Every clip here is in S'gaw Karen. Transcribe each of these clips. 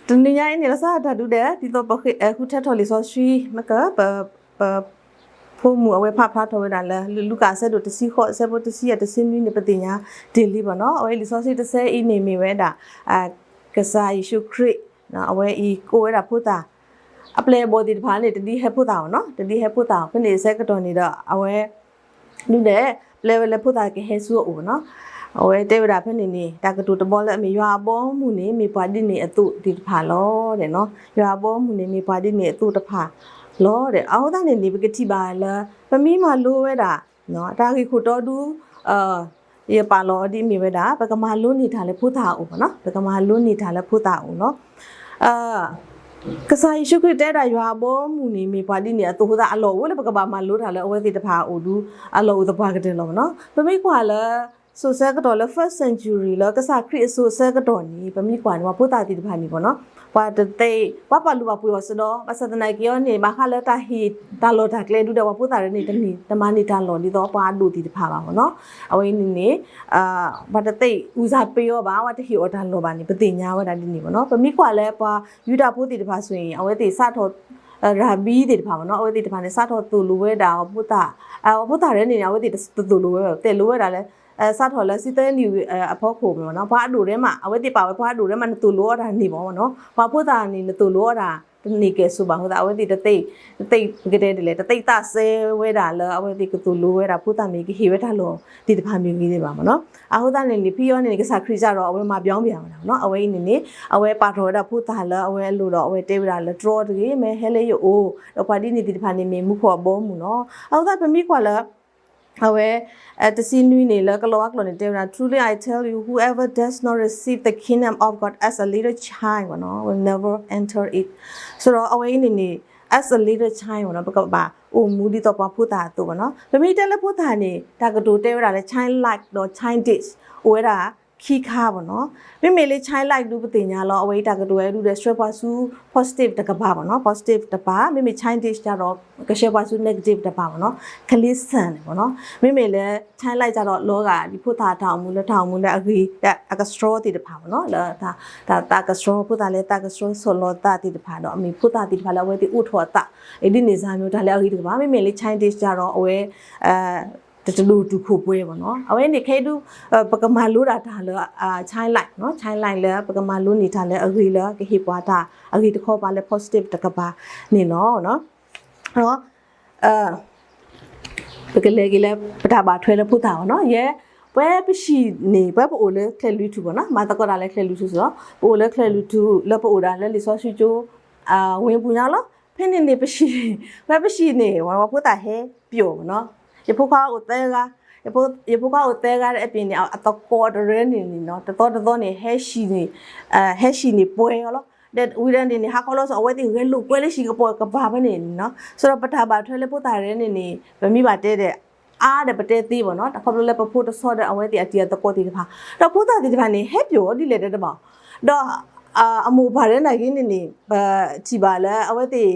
တနံၤညါအံၤန့ၣ် လီၤဆီဒၣ်တၢ်ဒုးဒဲး ဒ်သိးပဃုထၢထီၣ်လံာ်စီဆှံ မ့ၢ်က ပ ပ ဖိမုၣ်အဝဲဖးဖျါထီၣ်ဝဲဒၣ်လၢ လူၤကၣ်အဆၢဒိၣ်တဆံဃိး အဆၢဖိတဆံယဲၢ်တဆံနွံန့ၣ် ပသ့ၣ်ညါတ့ၢ်လံဘၣ်နီၤ. အဝဲလံာ်စီဆှံတဆၢအံၤန့ၣ်မ့ၢ်ဝဲဒၣ် ကစၢ်ယ့ၣ်ၡူးခရံာ် အဝဲအံၤကိးဝဲဒၣ်ဖိသၣ် အပျဲၢ်အဘီၣ်သ့ၣ်တဖၣ်န့ၣ် တဒ်ဟဲဖိသၣ်အအိၣ်နီၤ, တဒ်ဟဲဖိသၣ်အအိၣ်. ဖဲန့ၣ်အဆၢကတီၢ်န့ၣ်ဒီး အဝဲ ဒုးဒဲး ပျဲဝဲလၢဖိသၣ်ကဟဲဆူအအိၣ်နီၤ. အဝဲတဲဝဲဒၣ်ဖဲန့ၣ်န့ၣ် တၢ်ကတိၤတဘီလၢအမ့ၢ် ယွၤအဘီအမုၢ်န့ၣ် မ့ၢ်ပှၤဒ်န့ၣ်အသိးသ့ၣ်တဖၣ်လီၤ. ယွၤအဘီအမုၢ်န့ၣ် မ့ၢ်ပှၤဒ်န့ၣ်အသိးတဖၣ်လီၤ. အဃိသတးန့ၣ်န့ၣ် ပကထံၣ်ဘၣ်လၢ ပမ့ၢ်မၤလိဝဲဒၣ် တၢ်ဂ့ၢ်ခိၣ်တီဒု ယပာ်လီၤအီၤဒ်အမ့ၢ်ဝဲဒၣ် ပကမၤလိန့ၢ်တၢ်လၢဖိသၣ်အအိၣ်ဘၣ်နီၤ, ပကမၤလိန့ၢ်တၢ်လၢဖိသၣ်အအိၣ်လီၤ. ကစၢ်ယ့ၣ်ၡူးခရံာ်တဲဒၣ် ယွၤအဘီအမုၢ်န့ၣ် မ့ၢ်ပှၤဒ်န့ၣ်အသိးအဃိသတး အလီၢ်အိၣ်လၢပကဘၣ်မၤလိတၢ်လၢအဝဲသ့ၣ်တဖၣ်အအိၣ်ဒု အလီၢ်အိၣ်သပှၢ်ကတၢၢ်လီၤဘၣ်နီၤ. ပမ့ၢ်ကွၢ်လၢ စိၤဆၢကတီၢ်လၢ first century လၢကစၢ်ခရံာ်အစိၤဆၢကတီၢ်န့ၣ် ပမ့ၢ်ကွၢ်န့ၣ် ပှၤဖိသၣ်သ့ၣ်တဖၣ်န့ၣ်ဘၣ်နီၤ ပှၤတသ့ ပှၤပာ်လုၢ်ပာ်ပှ့ၤအီၤစ့ၢ်ဒီး ဘၣ်ဆၣ်သနာ်က့အီၤန့ၣ် ဘၣ်ဃးလၢတၢ်ဟ့ၣ်တၢ်လီၢ်တၢ်ကျဲဒုဒီး ပှၤဖိသၣ်တဖၣ်န့ၣ် တမၤန့ၢ်တၢ်လီၢ်ဒ်သိးပှၤအဒိၣ်သ့ၣ်တဖၣ်ဘၣ်ဘၣ်နီၤ. အဝဲအံၤန့ၣ်န့ၣ် ပှၤတသ့ ဦးစားပေး အီၤဘၣ်, ပှၤတဟ့ၣ်အီၤတၢ်လီၢ်ဘၣ်န့ၣ် ပသ့ၣ်ညါဝဲဒၣ်ဒ်န့ၣ်ဘၣ်နီၤ. ပမ့ၢ်ကွၢ်လၢပှၤယူဒၤဖိသ့ၣ်တဖၣ်ဆိၣ်အံၤ အဝဲသ့ၣ်စးထီၣ် ရၤဘံသ့ၣ်တဖၣ်ဘၣ်နီၤ, အဝဲသ့ၣ်တဖၣ်န့ၣ် စးထီၣ်သိၣ်လိဝဲဒၣ်အဖိသၣ်, အဖိသၣ်တဖၣ်န့ၣ်န့ၣ် အဝဲသ့ၣ်တသိၣ်လိဝဲဘၣ်, တဲလိဝဲဒၣ်လၢ စးထီၣ်လၢဆံသၢနံၣ်အဖီခိၣ်မ့ၢ်နီၤ, ပှၤအဒိၣ်တဖၣ်မး, အဝဲသ့ၣ်ပာ်ဝဲပှၤအဒိၣ်တဖၣ်မး နသိၣ်လိအီၣ်တၢ်န့ၢ်ဘၣ်မ့ၢ်နီၤ, ပှၤဖိသၣ်န့ၣ် နသိၣ်လိအီၣ်တၢ် တန့ၢ်ကဲၣ်ဆိးဘၣ်အဃိသတး အဝဲသ့ၣ်တသ့, တသ့ ပကတဲဒ်လဲၣ်, တသ့သးစဲဝဲဒၣ်လၢအဝဲသ့ၣ်ကသိၣ်လိဝဲဒၣ်ဖိသၣ်မ့ၢ်ဂ့ၤ ကဟ့ၣ်ဝဲတၢ်လီၢ်သ့ၣ်တဖၣ်မ့ၢ်ဂ့ၤသ့ၣ်တဖၣ်မ့ၢ်နီၤ. အဃိသတးန့ၣ်န့ၣ် ဖဲအံၤန့ၣ်န့ၣ် ကစၢ်ခရံာ်စးထီၣ် အဝဲမၤပြောင်းပြန်ဝဲဒၣ်မ့ၢ်နီၤ, အဝဲအံၤန့ၣ်န့ၣ် အဝဲပာ်ထီၣ်ဝဲဒၣ်ဖိသၣ်လၢအဝဲအလိၤဒီး အဝဲတဲဝဲဒၣ်လၢတြီတဂ့ၤ, မ့ၢ်ဟဲလၢယအိၣ် ဒီးပှၤဒ်န့ၣ်သ့ၣ်တဖၣ်န့ၣ်မ့ၢ်မူခိၣ်အဘီအမုၢ်လီၤ. အဃိသတးပမ့ၢ်ကွၢ်လၢ အဝဲ တဆံနွံန့ၣ် လၢကလံးဝါကျိာ်န့ၣ် တဲဝဲဒၣ် Truly I tell you, whoever does not receive the kingdom of God as a little child မ့ၢ်နီၤ will never enter it. ဆိုတော့ အဝဲအံၤန့ၣ်န့ၣ် as a little child မ့ၢ်နီၤ ပကဘၣ်အိၣ်မူဒ်သိးပှၤဖိသၣ်အသိးမ့ၢ်နီၤ. ပမ့ၢ်တဲလၢဖိသၣ်န့ၣ် တၢ်ကတိၤတဲဝဲဒၣ်လၢ childlike ဒီး childish အိၣ်ဝဲဒၣ်ခံခါမ့ၢ်နီၤ. မ့မ့ၢ်လၢ childlike ဒုပသ့ၣ်ညါလီၤ အဝဲအံၤတၢ်ကတိၤဝဲဒၣ်ဒီး ဆှၢပှၤဆူ positive တကပၤမ့ၢ်နီၤ, positive တပၤ, မ့မ့ၢ် childish ဒ်ဒီး ကဆှၢပှၤဆူ negative တပၤမ့ၢ်နီၤ, ကလ့စၢ်န့ၣ်မ့ၢ်နီၤ. မ့မ့ၢ်လၢ childlike ဒ်ဒီး လီၤဂာ်ဒ်ဖိသၣ်တၢ်အိၣ်မူလၢတၢ်အိၣ်မူလၢအဂ့ၤ အကဆှီသ့ၣ်တဖၣ်မ့ၢ်နီၤ, လၢ တၢ်သးကဆှီ ဖိသၣ်လၢသးကဆှီဆီၣ်လီၤသးသ့ၣ်တဖၣ်ဒီး အမ့ၢ်ဖိသၣ်သ့ၣ်တဖၣ်လၢအဝဲသ့ၣ်အိၣ်ထီၣ်အသး ဒ်န့ၣ်စၢ်မ့ၢ်တၢ်လၢအဂ့ၤတကပၤ. မ့မ့ၢ်လၢ childish ဒ်ဒီး အဝဲ တ တဒိၣ်တုာ်ခိၣ်ပှဲၤမ့ၢ်နီၤ. အဝဲန့ၣ်ခဲအံၤဒု ပကမၤလိဒၣ်တၢ်လၢ childlike နီၤ, childlike လၢပကမၤလိန့ၢ်တၢ်လၢအဂ့ၤလၢကဟ့ၣ်ပှၤတၢ်အဂ့ၤတခီပၤလၢ positive တကပၤန့ၣ်လီၤ. ဒီး ပကလဲၤက့ၤလၢပတၢ်ဘၣ်ထွဲလၢဖိသၣ်မ့ၢ်နီၤ, ယဲ ပဝဲပဟံၣ်န့ၣ် ပဝဲပအိၣ်လၢချၢၣ်လွံၢ်ထူၣ်မ့ၢ်နီၤ, မၤသကိးတၢ်လၢချၢၣ်လွံၢ်ထူၣ်စ့ၢ်ကီး, ပအိၣ်လၢချၢၣ်လွံၢ်ထူၣ်လၢပအိၣ်ဒၣ်လၢလံာ်စီဆှံကၠိ ဝ့ၢ်ပူၤညါလီၤ. ဖဲန့ၣ်န့ၣ် ပဟံၣ်, ပဝဲပဟံၣ်န့ၣ် ပှၤဖိသၣ်ဟဲပျိာ်မ့ၢ်နီၤ, ယဖိခွါအိၣ်သၢဂၤ, ယဖိခွါအိၣ်သၢဂၤအပျ့ၤန့ၣ် အသကိးတရၢန့ၣ်န့ၣ်နီၤ, တသီတသီန့ၣ် ဟဲဟံၣ်န့ၣ်, ဟဲဟံၣ်န့ၣ်ပှဲၤအီၤလီၤ. ဒီးဝံၤဒီးန့ၣ်န့ၣ် ဟါခီလီၤဆီ အဝဲသ့ၣ်ဂဲၤလိာ်ကွဲလၢဟံၣ်ကပိာ်ကပၤဖဲန့ၣ်နီၤ. ဆိုတော့ပတၢ်ဘၣ်ထွဲလၢဖိသၣ်ရဲန့ၣ်န့ၣ် ပမ့ၢ်ဘၣ်တဲဒီး အါဒီးပတဲသ့မ့ၢ်နီၤ, တၢ်ခီဖျိလၢပဖိတဆီဒီးအဝဲသ့ၣ်အတံၤအသကိးသ့ၣ်တဖၣ်, ဒီးဖိသၣ်သ့ၣ်တဖၣ်န့ၣ် ဟဲပျိာ်အီၤဒ်လဲၣ်တဲတဘၣ်, ဒီး အမိၢ်ပၢ်ရဲနာ်က့န့ၣ်န့ၣ် ပထံၣ်ဘၣ်လၢအဝဲသ့ၣ်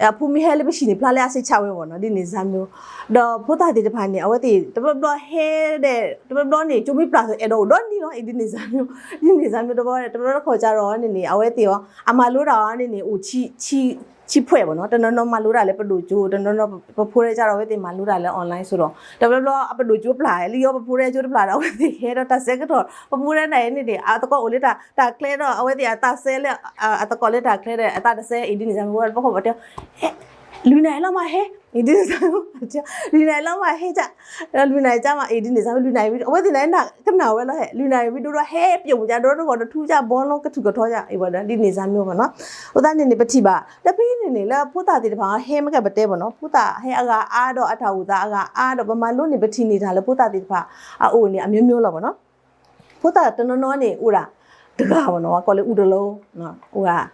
အဖိမ့ၢ်ဟဲလၢပဟံၣ်န့ၣ် ဖျါလၢအစံးဆၢဝဲမ့ၢ်နီၤ, ဒ်န့ၣ်စၢ်မ့ၢ်, ဒီးဖိသၣ်သ့ၣ်တဖၣ်န့ၣ် အဝဲသ့ၣ် တဘျီဘျီဟဲဒီး တဘျီဘျီန့ၣ် ကၠိမ့ၢ်ပျၢ်သိး အဲၣ်ဒိးအိၣ်ဒီနံၤလီၤ, ဒ်န့ၣ်စၢ်မ့ၢ်, ဒ်န့ၣ်စၢ်မ့ၢ်တဘျီ, တဘျီတခီၣ်ကဒီးန့ၣ်န့ၣ် အဝဲသ့ၣ်အီၤ အမၤလိတၢ်အီၤန့ၣ်န့ၣ် အိၣ်ဆံ ဆံဖှဲးမ့ၢ်နီၤ, တနီၤနီၤမၤလိတၢ်လၢပဒိၣ်ကၠိ, တနီၤနီၤပဖိရဲကဒီး အဝဲသ့ၣ်မၤလိတၢ်လၢ online စ့ၢ်ကီး, တဘျီဘျီအပဒိၣ်ကၠိပျၢ်လံအီၤ ပဖိရဲကၠိတပျၢ်ဒီး အဝဲသ့ၣ်ဟဲဒီးတၢ်ဆၢကတီၢ်, ပဖိရဲန့ၣ်န့ၣ် အသကိးအိၣ်လၢတၢ်ကျဲဒီး အဝဲသ့ၣ်အသးစဲလၢ အသကိးလၢတၢ်ကျဲဒီး အသးတစဲ ဒ်န့ၣ်စၢ်မ့ၢ် ပှၤတဘျီခီၣ်ပတဲ လွံၢ်နၣ်ရံၣ်လီၤမးဟဲ, ဒ်န့ၣ်စၢ်မ့ၢ်, လွံၢ်နၣ်ရံၣ်လီၤမးဟဲက, လွံၢ်နၣ်ရံၣ်ကမး ဒ်န့ၣ်စၢ်မ့ၢ် လွံၢ်နၣ်ရံၣ် အဝဲသ့ၣ်န့ၣ် ကနၣ်ဝဲလီၤဟဲ, လွံၢ်နၣ်ရံၣ်ဝံၤဒိၣ်ဒီး ဟဲပျိာ်မူၤကဒီးတဂီၤတထူၣ်က ဘီလီကထူၣ်ကထီက ဒ်န့ၣ်စၢ်မ့ၢ်မ့ၢ်နီၤ, အဃိသတးန့ၣ်န့ၣ် ပထံၣ်ဘၣ် ဒီးဖဲန့ၣ်န့ၣ် လၢဖိသၣ်သ့ၣ်တဖၣ် ဟဲမ့ၢ်ကဲပတဲမ့ၢ်နီၤ, ဖိသၣ်ဟဲအဂၤအါဒီး အတၢ်အိၣ်သးအဂၤအါဒီး ပမၤလိန့ၢ် ပထံၣ်န့ၢ်တၢ်လၢဖိသၣ်သ့ၣ်တဖၣ် အအိၣ်န့ၣ် အမျိုးမျိုးလီၤမ့ၢ်နီၤ. ဖိသၣ်တနီၤနီၤန့ၣ် အိၣ်ဒၣ်တဂၤမ့ၢ်နီၤ, ကိးလၢ အူတလိ, အိၣ်ဒၣ်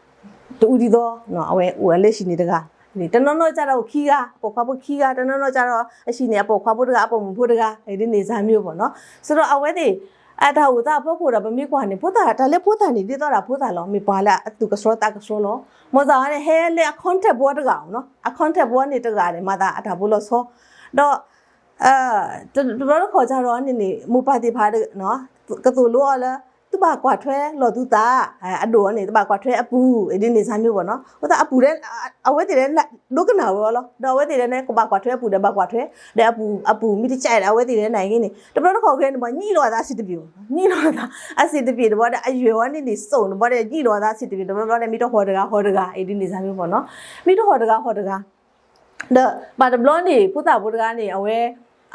တအူဒ်သိး, အဝဲအိၣ်အလၢဟံၣ်န့ၣ်တဂၤ, တနီၤနီၤကဒီးအိၣ်ခံဂၤ, အပိာ်ခွါဖိခံဂၤ, တနီၤနီၤကဒီး အဟံၣ်န့ၣ် အပိာ်ခွါဖိတဂၤ အပိာ်မုၣ်ဖိတဂၤ, ဒ်န့ၣ်စၢ်မ့ၢ်မ့ၢ်နီၤ. ဆိုတော့ အဝဲသ့ၣ် အတၢ်အိၣ်သးအဖီခိၣ်ဒီး ပမ့ၢ်ကွၢ်န့ၣ် ဖိသၣ် တၢ်လၢဖိသၣ်န့ၣ် ဒ်သိးဒၣ်ဖိသၣ်လီၤ, မ့ၢ်ပှၤလၢအသူၣ်ကဆှီသးကဆှီလီၤ. မ့ၢ်သးန့ၣ် ဟဲလၢအ contact ဖိတဂၤမ့ၢ်နီၤ, အ contact ဖိန့ၣ်တဂၤန့ၣ် မၤသးအတၢ်ဖိလီၤဆီ, ဒီး တဘျီတခီၣ်ကဒီးန့ၣ်န့ၣ် မိၢ်ပၢ်သ့ၣ်တဖၣ် ကသိၣ်လိအီၤလၢ တဘၣ်ကွၢ်ထွဲလီၤသုသး, အဒိၣ်အီၤန့ၣ် တဘၣ်ကွၢ်ထွဲအပူၤ, ဒ်န့ၣ်စၢ်မ့ၢ်ဘၣ်နီၤ. အဃိသတးအပူၤ အဝဲသ့ၣ်ဒၣ် ဒိကနၣ်ဝဲအီၤလီၤ. ဒီးအဝဲသ့ၣ်ဒၣ်န့ၣ် ကဘၣ်ကွၢ်ထွဲအပူၤဒီးဘၣ်ကွၢ်ထွဲ, ဒီးအပူၤ အပူၤမ့ၢ်တကးဒီး အဝဲသ့ၣ်ဒၣ်န့ၣ်ဂ့ၤန့ၣ် တဘျီတခီၣ်ဂဲၤန့ၣ်ဘၣ် ညံၣ်လီၤအသးစံးတဘ့ၣ်, ညံၣ်လီၤအသး အစံးတဘ့ၣ်တဘျီဒီး အယွဲၢ်ဝဲန့ၣ်န့ၣ် စိာ်တဘျီဒီး ညံၣ်လီၤအသးစံးတဘ့ၣ်တဘျီဘျီဒီး မ့ၢ်တဟီၣ်တဂၤဟီၣ်တဂၤ ဒ်န့ၣ်စၢ်မ့ၢ်ဘၣ်နီၤ. မ့ၢ်တဟီၣ်တဂၤဟီၣ်တဂၤ ဒီးဘၣ်တဘျီန့ၣ် ဖိသၣ်ဖိတဂၤန့ၣ် အဝဲ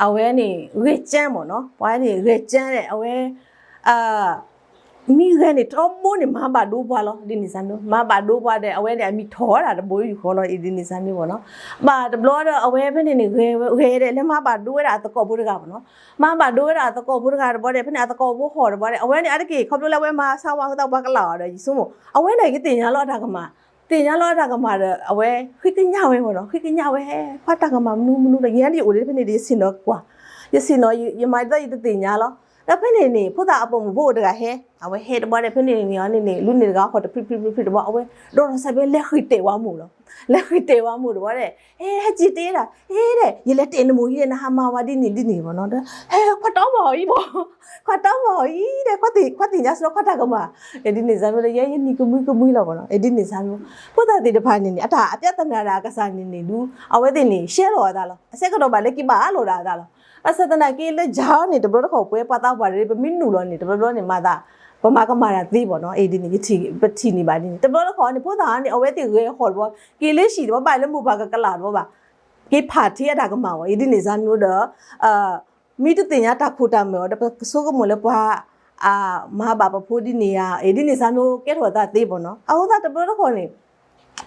အဝဲန့ၣ် ဂဲၤကၠၢမ့ၢ်နီၤ, ပှၤန့ၣ် ဂဲၤကၠၢဒီး အဝဲ မ့ၢ်ဂဲၤန့ၣ် တဘိန့ၣ် မၤဘၣ်ဒိပှၤလီၤ, ဒ်န့ၣ်စၢ်မ့ၢ်, မၤဘၣ်ဒိပှၤဒီး အဝဲန့ၣ် အမံၤထီၣ်ဝဲဒၣ်တဘိယူၢ်ဃီလီၤ, ဒ်န့ၣ်စၢ်မ့ၢ်ဘၣ်နီၤ. ဘၣ်တဘျီဒီး အဝဲဖဲန့ၣ်န့ၣ် ဂဲၤ ဂဲၤဒီး လဲၤမၤဘၣ်ဒိဝဲဒၣ်အသကိးဖိတဂၤဘၣ်နီၤ. မၤဘၣ်ဒိဝဲဒၣ်အသကိးဖိတဂၤတဘျီဒီး ဖဲန့ၣ် အသကိးဖိဟီၣ်တဘျီဒီး အဝဲန့ၣ် အါတက့ၢ် ခီဖျိလၢအဝဲမၤဆါဝါအဃိသတး ပှၤကလၢ်အီၤဒီး ယဆိကမိၣ် အဝဲန့ၣ် ကသ့ၣ်ညါလီၤအတၢ်ကမၣ်, သ့ၣ်ညါလီၤအတၢ်ကမၣ်ဒီး အဝဲ ဃ့ကညးဝဲမ့ၢ်နီၤ, ဃ့ကညးဝဲဟဲ ကွၢ်တၢ်ကမၣ်မနုၤမနုၤဒီး ယဲဒၣ်ယအိၣ်လၢဖဲန့ၣ်ဒီး ယဆ့ၣ်နီၤကွၢ်, ယဆ့ၣ်နီၤ ယမၤဒ်သိးယတသ့ၣ်ညါလီၤ. ဒီးဖဲန့ၣ်န့ၣ် ဖိသၣ်အပိာ်မုၣ်ဖိအိၣ်တဂၤဟဲ, အဝဲဟဲတဘျီဒီး ဖဲန့ၣ်န့ၣ်အီၤန့ၣ်န့ၣ် လူန့ၣ်တဂၤဟီၣ်တဖျံဖျံဖျံဖျံတဘျီ အဝဲ ဒီးထီၣ်စဲးဖဲလဲၤဃ့ၢ်တဲာ်ဝဲမိၢ်လီၤ, လဲၤဃ့ၢ်တဲာ်ဝဲမိၢ်တဘျီဒီး ဟဲ ဟဲက့ၤတဲဒၣ် ဟဲဒီး ယလဲၤတဲာ်နမိၢ်အံၤဒီး နဟးမၤဝဲဒ်န့ၣ်ဒ်န့ၣ်မ့ၢ်နီၤ, ဒီး ဟဲ ကွၢ်တီမီၤအံၤမ့ၢ်, ကွၢ်တီမီၤအံၤဒီး ကွၢ်သ့ၣ်ညါစ့ၢ်ကီး ကွၢ်တၢ်ကမၣ်, ဒ်န့ၣ်စၢ်မ့ၢ်ဒီး ယဲယနံၤကမှံကမှံလီၤမ့ၢ်နီၤ, ဒ်န့ၣ်စၢ်မ့ၢ်, ဖိသၣ်သ့ၣ်တဖၣ်န့ၣ်န့ၣ် အတၢ်အပြဿနာဒၣ်အကစၢ်န့ၣ်န့ၣ် ဒုး အဝဲသ့ၣ်န့ၣ် ရှဲလီၤအသးလီၤ, အဆၢကတီၢ်ဘၣ်လၢက့ၤဘၣ်အါလီၤဒၣ်အသးလီၤ. ဘၣ်ဆၣ်သနာ်က့လၢယၤန့ၣ် တဘျီတခီၣ်ပှဲၤပှၤသးပှၢ်တရံး ပမ့ၢ်နုာ်လီၤန့ၣ် တဘျီဘျီန့ၣ် မၤသး ပမၤကမၣ်တၢ်သ့ဘၣ်နီၤ, အ့ၣ်ဒ်န့ၣ် ပထံၣ်န့ၢ်ဘၣ်ဒ်န့ၣ် တဘျီတခီၣ်န့ၣ် ဖိသၣ်န့ၣ် အဝဲသ့ၣ်ဂဲၤဟီၣ်တဘျီ က့ၤလၢဟံၣ်တဘျီ ဘၣ်လၢမိၢ်ပၢ်ကကလၢ်တဘျီဘၣ် က့ၤဖးထံအတၢ်ကမၣ်ဝဲ အ့ၣ်ဒ်န့ၣ်စၢ်မ့ၢ်ဒီး မ့ၢ်တသ့ၣ်ညါတၢ်ခိၣ်တၢ်မဲာ်အီၤဒီး ပကဆိကမိၣ်လၢပှၤ အမၤဘၣ်ပဖိဒ်န့ၣ်ဧါ, အ့ၣ်ဒ်န့ၣ်စၢ်မ့ၢ်ကဲထီၣ်သးသ့ဘၣ်နီၤ, အဃိသတးတဘျီတခီၣ်န့ၣ်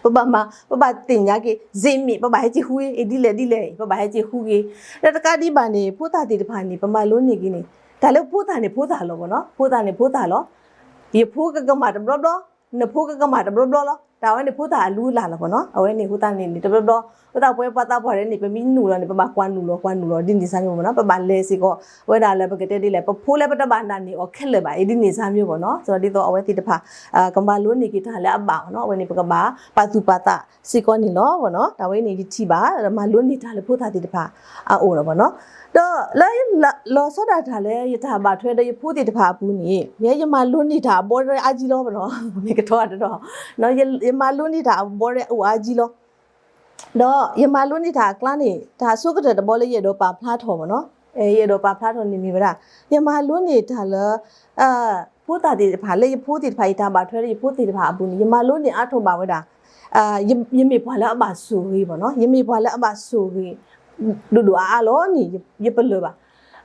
ပဘၣ်မၤ ပဘၣ်သ့ၣ်ညါက့ၤ စ့မ့ၢ် ပဘၣ်ဟဲက့ၤဃုက့ၤ အ့ၣ်ဒ်လဲၣ်ဒ်လဲၣ် ပဘၣ်ဟဲက့ၤဃုက့ၤ, ဒီးတကးဒံးဘၣ်န့ၣ် ဖိသၣ်သ့ၣ်တဖၣ်န့ၣ် ပမၤလိန့ၢ်က့ၤန့ၣ် တၢ်လၢဖိသၣ်န့ၣ်ဖိသၣ်လီၤဘၣ်နီၤ, ဖိသၣ်န့ၣ်ဖိသၣ်လီၤ, ယဖိကကမၣ်တဘျီဘျီ, နဖိကကမၣ်တဘျီဘျီလီၤ, တၢ်ဝဲန့ၣ်ဖိသၣ်အလုၢ်အလၢ်လီၤဘၣ်နီၤ, အဝဲန့ၣ်ဖိသၣ်န့ၣ်န့ၣ် တဘျီဘျီ ဖိသၣ်ပှဲၤပှၤသးပှၢ်န့ၣ် ပမ့ၢ်နုာ်လီၤန့ၣ် ပဘၣ်ကွၢ်နုာ်လီၤ ကွၢ်နုာ်လီၤ ဒ်န့ၣ်စၢ်မ့ၢ်ဘၣ်နီၤ, ပဘၣ်လဲၤစ့ၢ်ကီး ဝဲဒၣ်လၢပကတဲဒ်လဲၣ် ပဖိလၢပတဘၣ်နာ်န့ၢ်အီၤခဲလၢာ်ဘၣ် အ့ၣ်ဒ်န့ၣ်စၢ်မ့ၢ်ဘၣ်နီၤ, ဒ်သိးအဝဲသ့ၣ်တဖၣ် ကမၤလိန့ၢ်က့ၤတၢ်လၢအဘၣ်ဘၣ်နီၤ, အဝဲန့ၣ်ပကဘၣ်ပာ်သူၣ်ပာ်သးစ့ၢ်ကီးန့ၣ်လီၤဘၣ်နီၤ, တၢ်ဝဲန့ၣ်ယထံၣ်ဘၣ် မၤလိန့ၢ်တၢ်လၢဖိသၣ်သ့ၣ်တဖၣ်အအိၣ်လီၤဘၣ်နီၤ, ဒီးလၢ လီၤဆီဒၣ်တၢ်လၢယတၢ်ဘၣ်ထွဲဒီးယဖိသ့ၣ်တဖၣ်အပူၤန့ၣ် ယဲယမၤလိန့ၢ်တၢ်အဘီရဲအါကံလီၤဘၣ်နီၤ, မ့ၢ်ကထီတဒီး ယမၤလိန့ၢ်တၢ်အဘီရဲအိၣ်အါကံလီၤ ဒီးယမၤလိန့ၢ်တၢ်အကျါန့ၣ် တၢ်အဆိကတၢၢ်တဘီလၢယအဲၣ်ဒိးပာ်ဖျါထီၣ်ဘၣ်နီၤ, ယအဲၣ်ဒိးပာ်ဖျါထီၣ်န့ၣ်မ့ၢ်ဝဲဒၣ် ယမၤလိန့ၢ်တၢ်လၢ ဖိသၣ်သ့ၣ်တဖၣ် လၢယဖိသ့ၣ်တဖၣ် ယတၢ်ဘၣ်ထွဲလၢယဖိသ့ၣ်တဖၣ်အပူၤန့ၣ် ယမၤလိန့ၢ်အါထီၣ်ဘၣ်ဝဲဒၣ် ယမ့ၢ်ပှၤလၢအဘၣ်ဆိၣ်ဂ့ၤဘၣ်နီၤ, ယမ့ၢ်ပှၤလၢအဘၣ်ဆိၣ်ဂ့ၤ ဒိၣ်ဒိၣ်အါအါလီၤန့ၣ် ယပလၢၢ်ဘၣ်.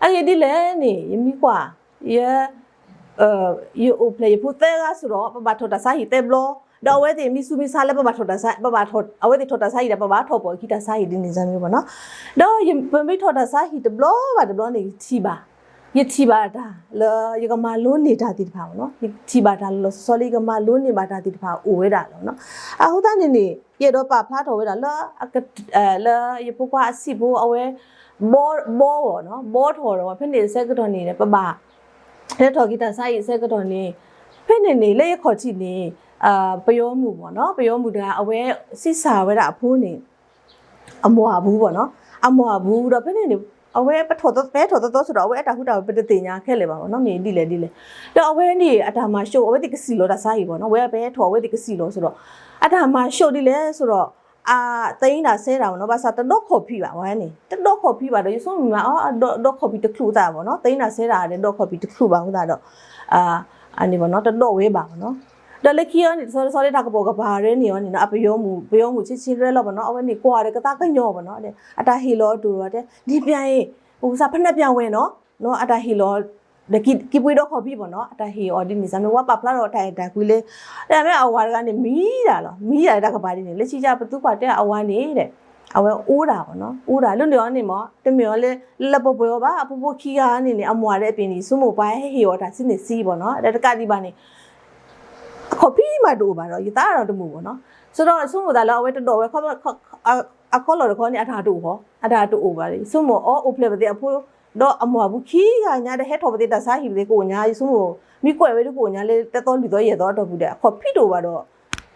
အဂ့ၢ်ဒ်လဲၣ်န့ၣ် ယမံၤကွၢ် ယ ယအိၣ်ဖျဲၣ်ယဖိသၢဂၤစ့ၢ်ကီး ပဘၣ်ထီၣ်တၢ်ဆါဟံၣ်သၢဘျီ, ဒီးအဝဲသ့ၣ်မံဆူမံဆါလၢပဘၣ်ထီၣ်တၢ်ဆါ, ပဘၣ်ထီၣ် အဝဲသ့ၣ်ထီၣ်တၢ်ဆါဟံၣ်ဒီး ပဘၣ်ထီၣ်ပိာ်အခံတၢ်ဆါဟံၣ်ဒ်န့ၣ်စၢ်မ့ၢ်ဘၣ်နီၤ. ဒီးယပမ့ၢ်ထီၣ်တၢ်ဆါဟံၣ်တဘျီဘၣ်တဘျီန့ၣ် ယထံၣ်ဘၣ်, ယထံၣ်ဘၣ်တၢ်လၢယကမၤလိန့ၢ်တၢ်သ့ၣ်တဖၣ်ဘၣ်နီၤ, ယထံၣ်ဘၣ်တၢ်လီၤလီၤဆီဆီလၢယကမၤလိန့ၢ်ဘၣ်တၢ်သ့ၣ်တဖၣ်အိၣ်ဝဲဒၣ်လီၤနီၤ. အဃိသတးန့ၣ်န့ၣ် ယအဲၣ်ဒိးပာ်ဖျါထီၣ်ဝဲဒၣ်လၢ လၢယဖိခွါအဆံးဖိအဝဲ ဘီ ဘီအီၤနီၤ, ဘီထီၣ်ဒီး ဖဲန့ၣ်အဆၢကတီၢ်န့ၣ် ပဘၣ် လဲၤထီၣ်က့ၤတၢ်ဆါဟံၣ်အဆၢကတီၢ်န့ၣ် ဖဲန့ၣ်န့ၣ် လၢယခီၣ်ထံးန့ၣ် ပယီၤမုၣ်ဘၣ်နီၤ, ပယီၤမုၣ်တဂၤ အဝဲစံးစၢ်ဝဲဒၣ်အဖိန့ၣ် အမိၢ်အပူၤဘၣ်နီၤ, အမိၢ်အပူၤဒီး ဖဲန့ၣ်န့ၣ် အဝဲပထီၣ်သီ ပဟဲထီၣ်သီသီစ့ၢ်ကီး အဝဲအတၢ်ဟူးတၢ်ဂဲၤပတသ့ၣ်ညါခဲလၢာ်ဘၣ်နီၤ, မ့ၢ်ဒ်လဲၣ်ဒ်လဲၣ်. ဒီးအဝဲန့ၣ် အတၢ်မၤရှုံး အဝဲသ့ၣ်ကစံၣ်လီၤတၢ်ဆါဟံၣ်ဘၣ်နီၤ, အဝဲပဟဲထီၣ်အဝဲသ့ၣ်ကစံၣ်လီၤစ့ၢ်ကီး အတၢ်မၤရှုံးဒ်လဲၣ်စ့ၢ်ကီး အသ့ၣ်ညါစဲဒၣ်ဘၣ်နီၤ, ဘၣ်ဆၣ်တဒီးခီၣ်ဖံးဘၣ်ဝဲန့ၣ်, တဒီးခီၣ်ဖံးဘၣ်ဒီး ယဆိကမိၣ်မး အီ ဒီးခီၣ်ဖံးတချုးသးဘၣ်နီၤ, သ့ၣ်ညါစဲဒၣ်ဒီး ဒီးခီၣ်ဖံးတချုးဘၣ်အဃိသတးဒီး အန့ၣ်ဘၣ်နီၤ တဒီးဝဲဘၣ်ဘၣ်နီၤ. ဒီးလၢခံအီၤန့ၣ် တဆီတဆီလၢတၢ်ကပိာ်ကပၤရဲန့ၣ်အီၤန့ၣ်နီၤ, အပယီၤမုၣ် ပယီၤမုၣ်ဆ့ဆ့ရဲလီၤဘၣ်နီၤ, အဝဲန့ၣ်ကွၢ်ဒီးကသးကညီၤဘၣ်နီၤ, အတၢ်ဟ့ၣ်လီၤအီၤတအိၣ်ဒီးတဲ နပျဲအ့ၣ် ပကစၢ်ဖနပျဲဝဲနီၤ, အတၢ်ဟ့ၣ်လီၤ ဒီးကံပှ့ၤဒီးခီၣ်ဖံးဘၣ်နီၤ, အတၢ်ဟ့ၣ်အီၤဒ်န့ၣ်စၢ်မ့ၢ် ဝဲပာ်ဖျါထီၣ်တၢ်အဲၣ်တၢ်ကွံလၢ တၢ်မ့ၢ်အဝၤတဂၤန့ၣ် မံဒၣ်လီၤ, မံဒၣ်တၢ်ကပၤဒ်န့ၣ် လၢခံကပသူကွၢ်တဲအဝၤန့ၣ်ဒီး အဝဲအိၣ်ဒၣ်ဘၣ်နီၤ, အိၣ်ဒၣ်လၢန့ၣ်အီၤန့ၣ်မး တမ့ၢ်အီၤလၢ လၢပှဲၤပှဲၤအီၤဘၣ်, အဖိဖိခံဂၤန့ၣ်န့ၣ် အမိၢ်ဒီးအပ့ၤန့ၣ် ဆိကမိၣ်ပှၤဟဲဟ့ၣ်အီၤတၢ်ဆံးန့ၣ်ဆံးဘၣ်နီၤ, ဒီးတကးဒံးဘၣ်န့ၣ် ခီၣ်ဖံးမးတအိၣ်ဘၣ်ဒီး ယသးဒီးတမုာ်ဘၣ်နီၤ, ဆိဒီးဆိကမိၣ်သးလၢအဝဲတဒီးဝဲ အခီလီၢ်တခီန့ၣ် အတၢ်တအိၣ်ဃီ, အတၢ်တအိၣ်ဘၣ်ဒီး ယဆိကမိၣ်အီၤအိၣ်ဖျဲၣ်ပသ့ၣ်အဖိ ဒီးအမိၢ်အပူၤခံဂၤညါဒီး ဟဲထီၣ်ပသ့ၣ်တၢ်ဆါဟံၣ်ပသ့ၣ်ကအိၣ်ညါ, ယဆိကမိၣ် မ့ၢ်ကွဲးဝဲဒၣ်ကအိၣ်ညါလၢတသီလွံၢ်သီယဲၢ်သီအတီၢ်ပူၤဒီး အခီၣ်ဖံးတအိၣ်ဘၣ်ဒီး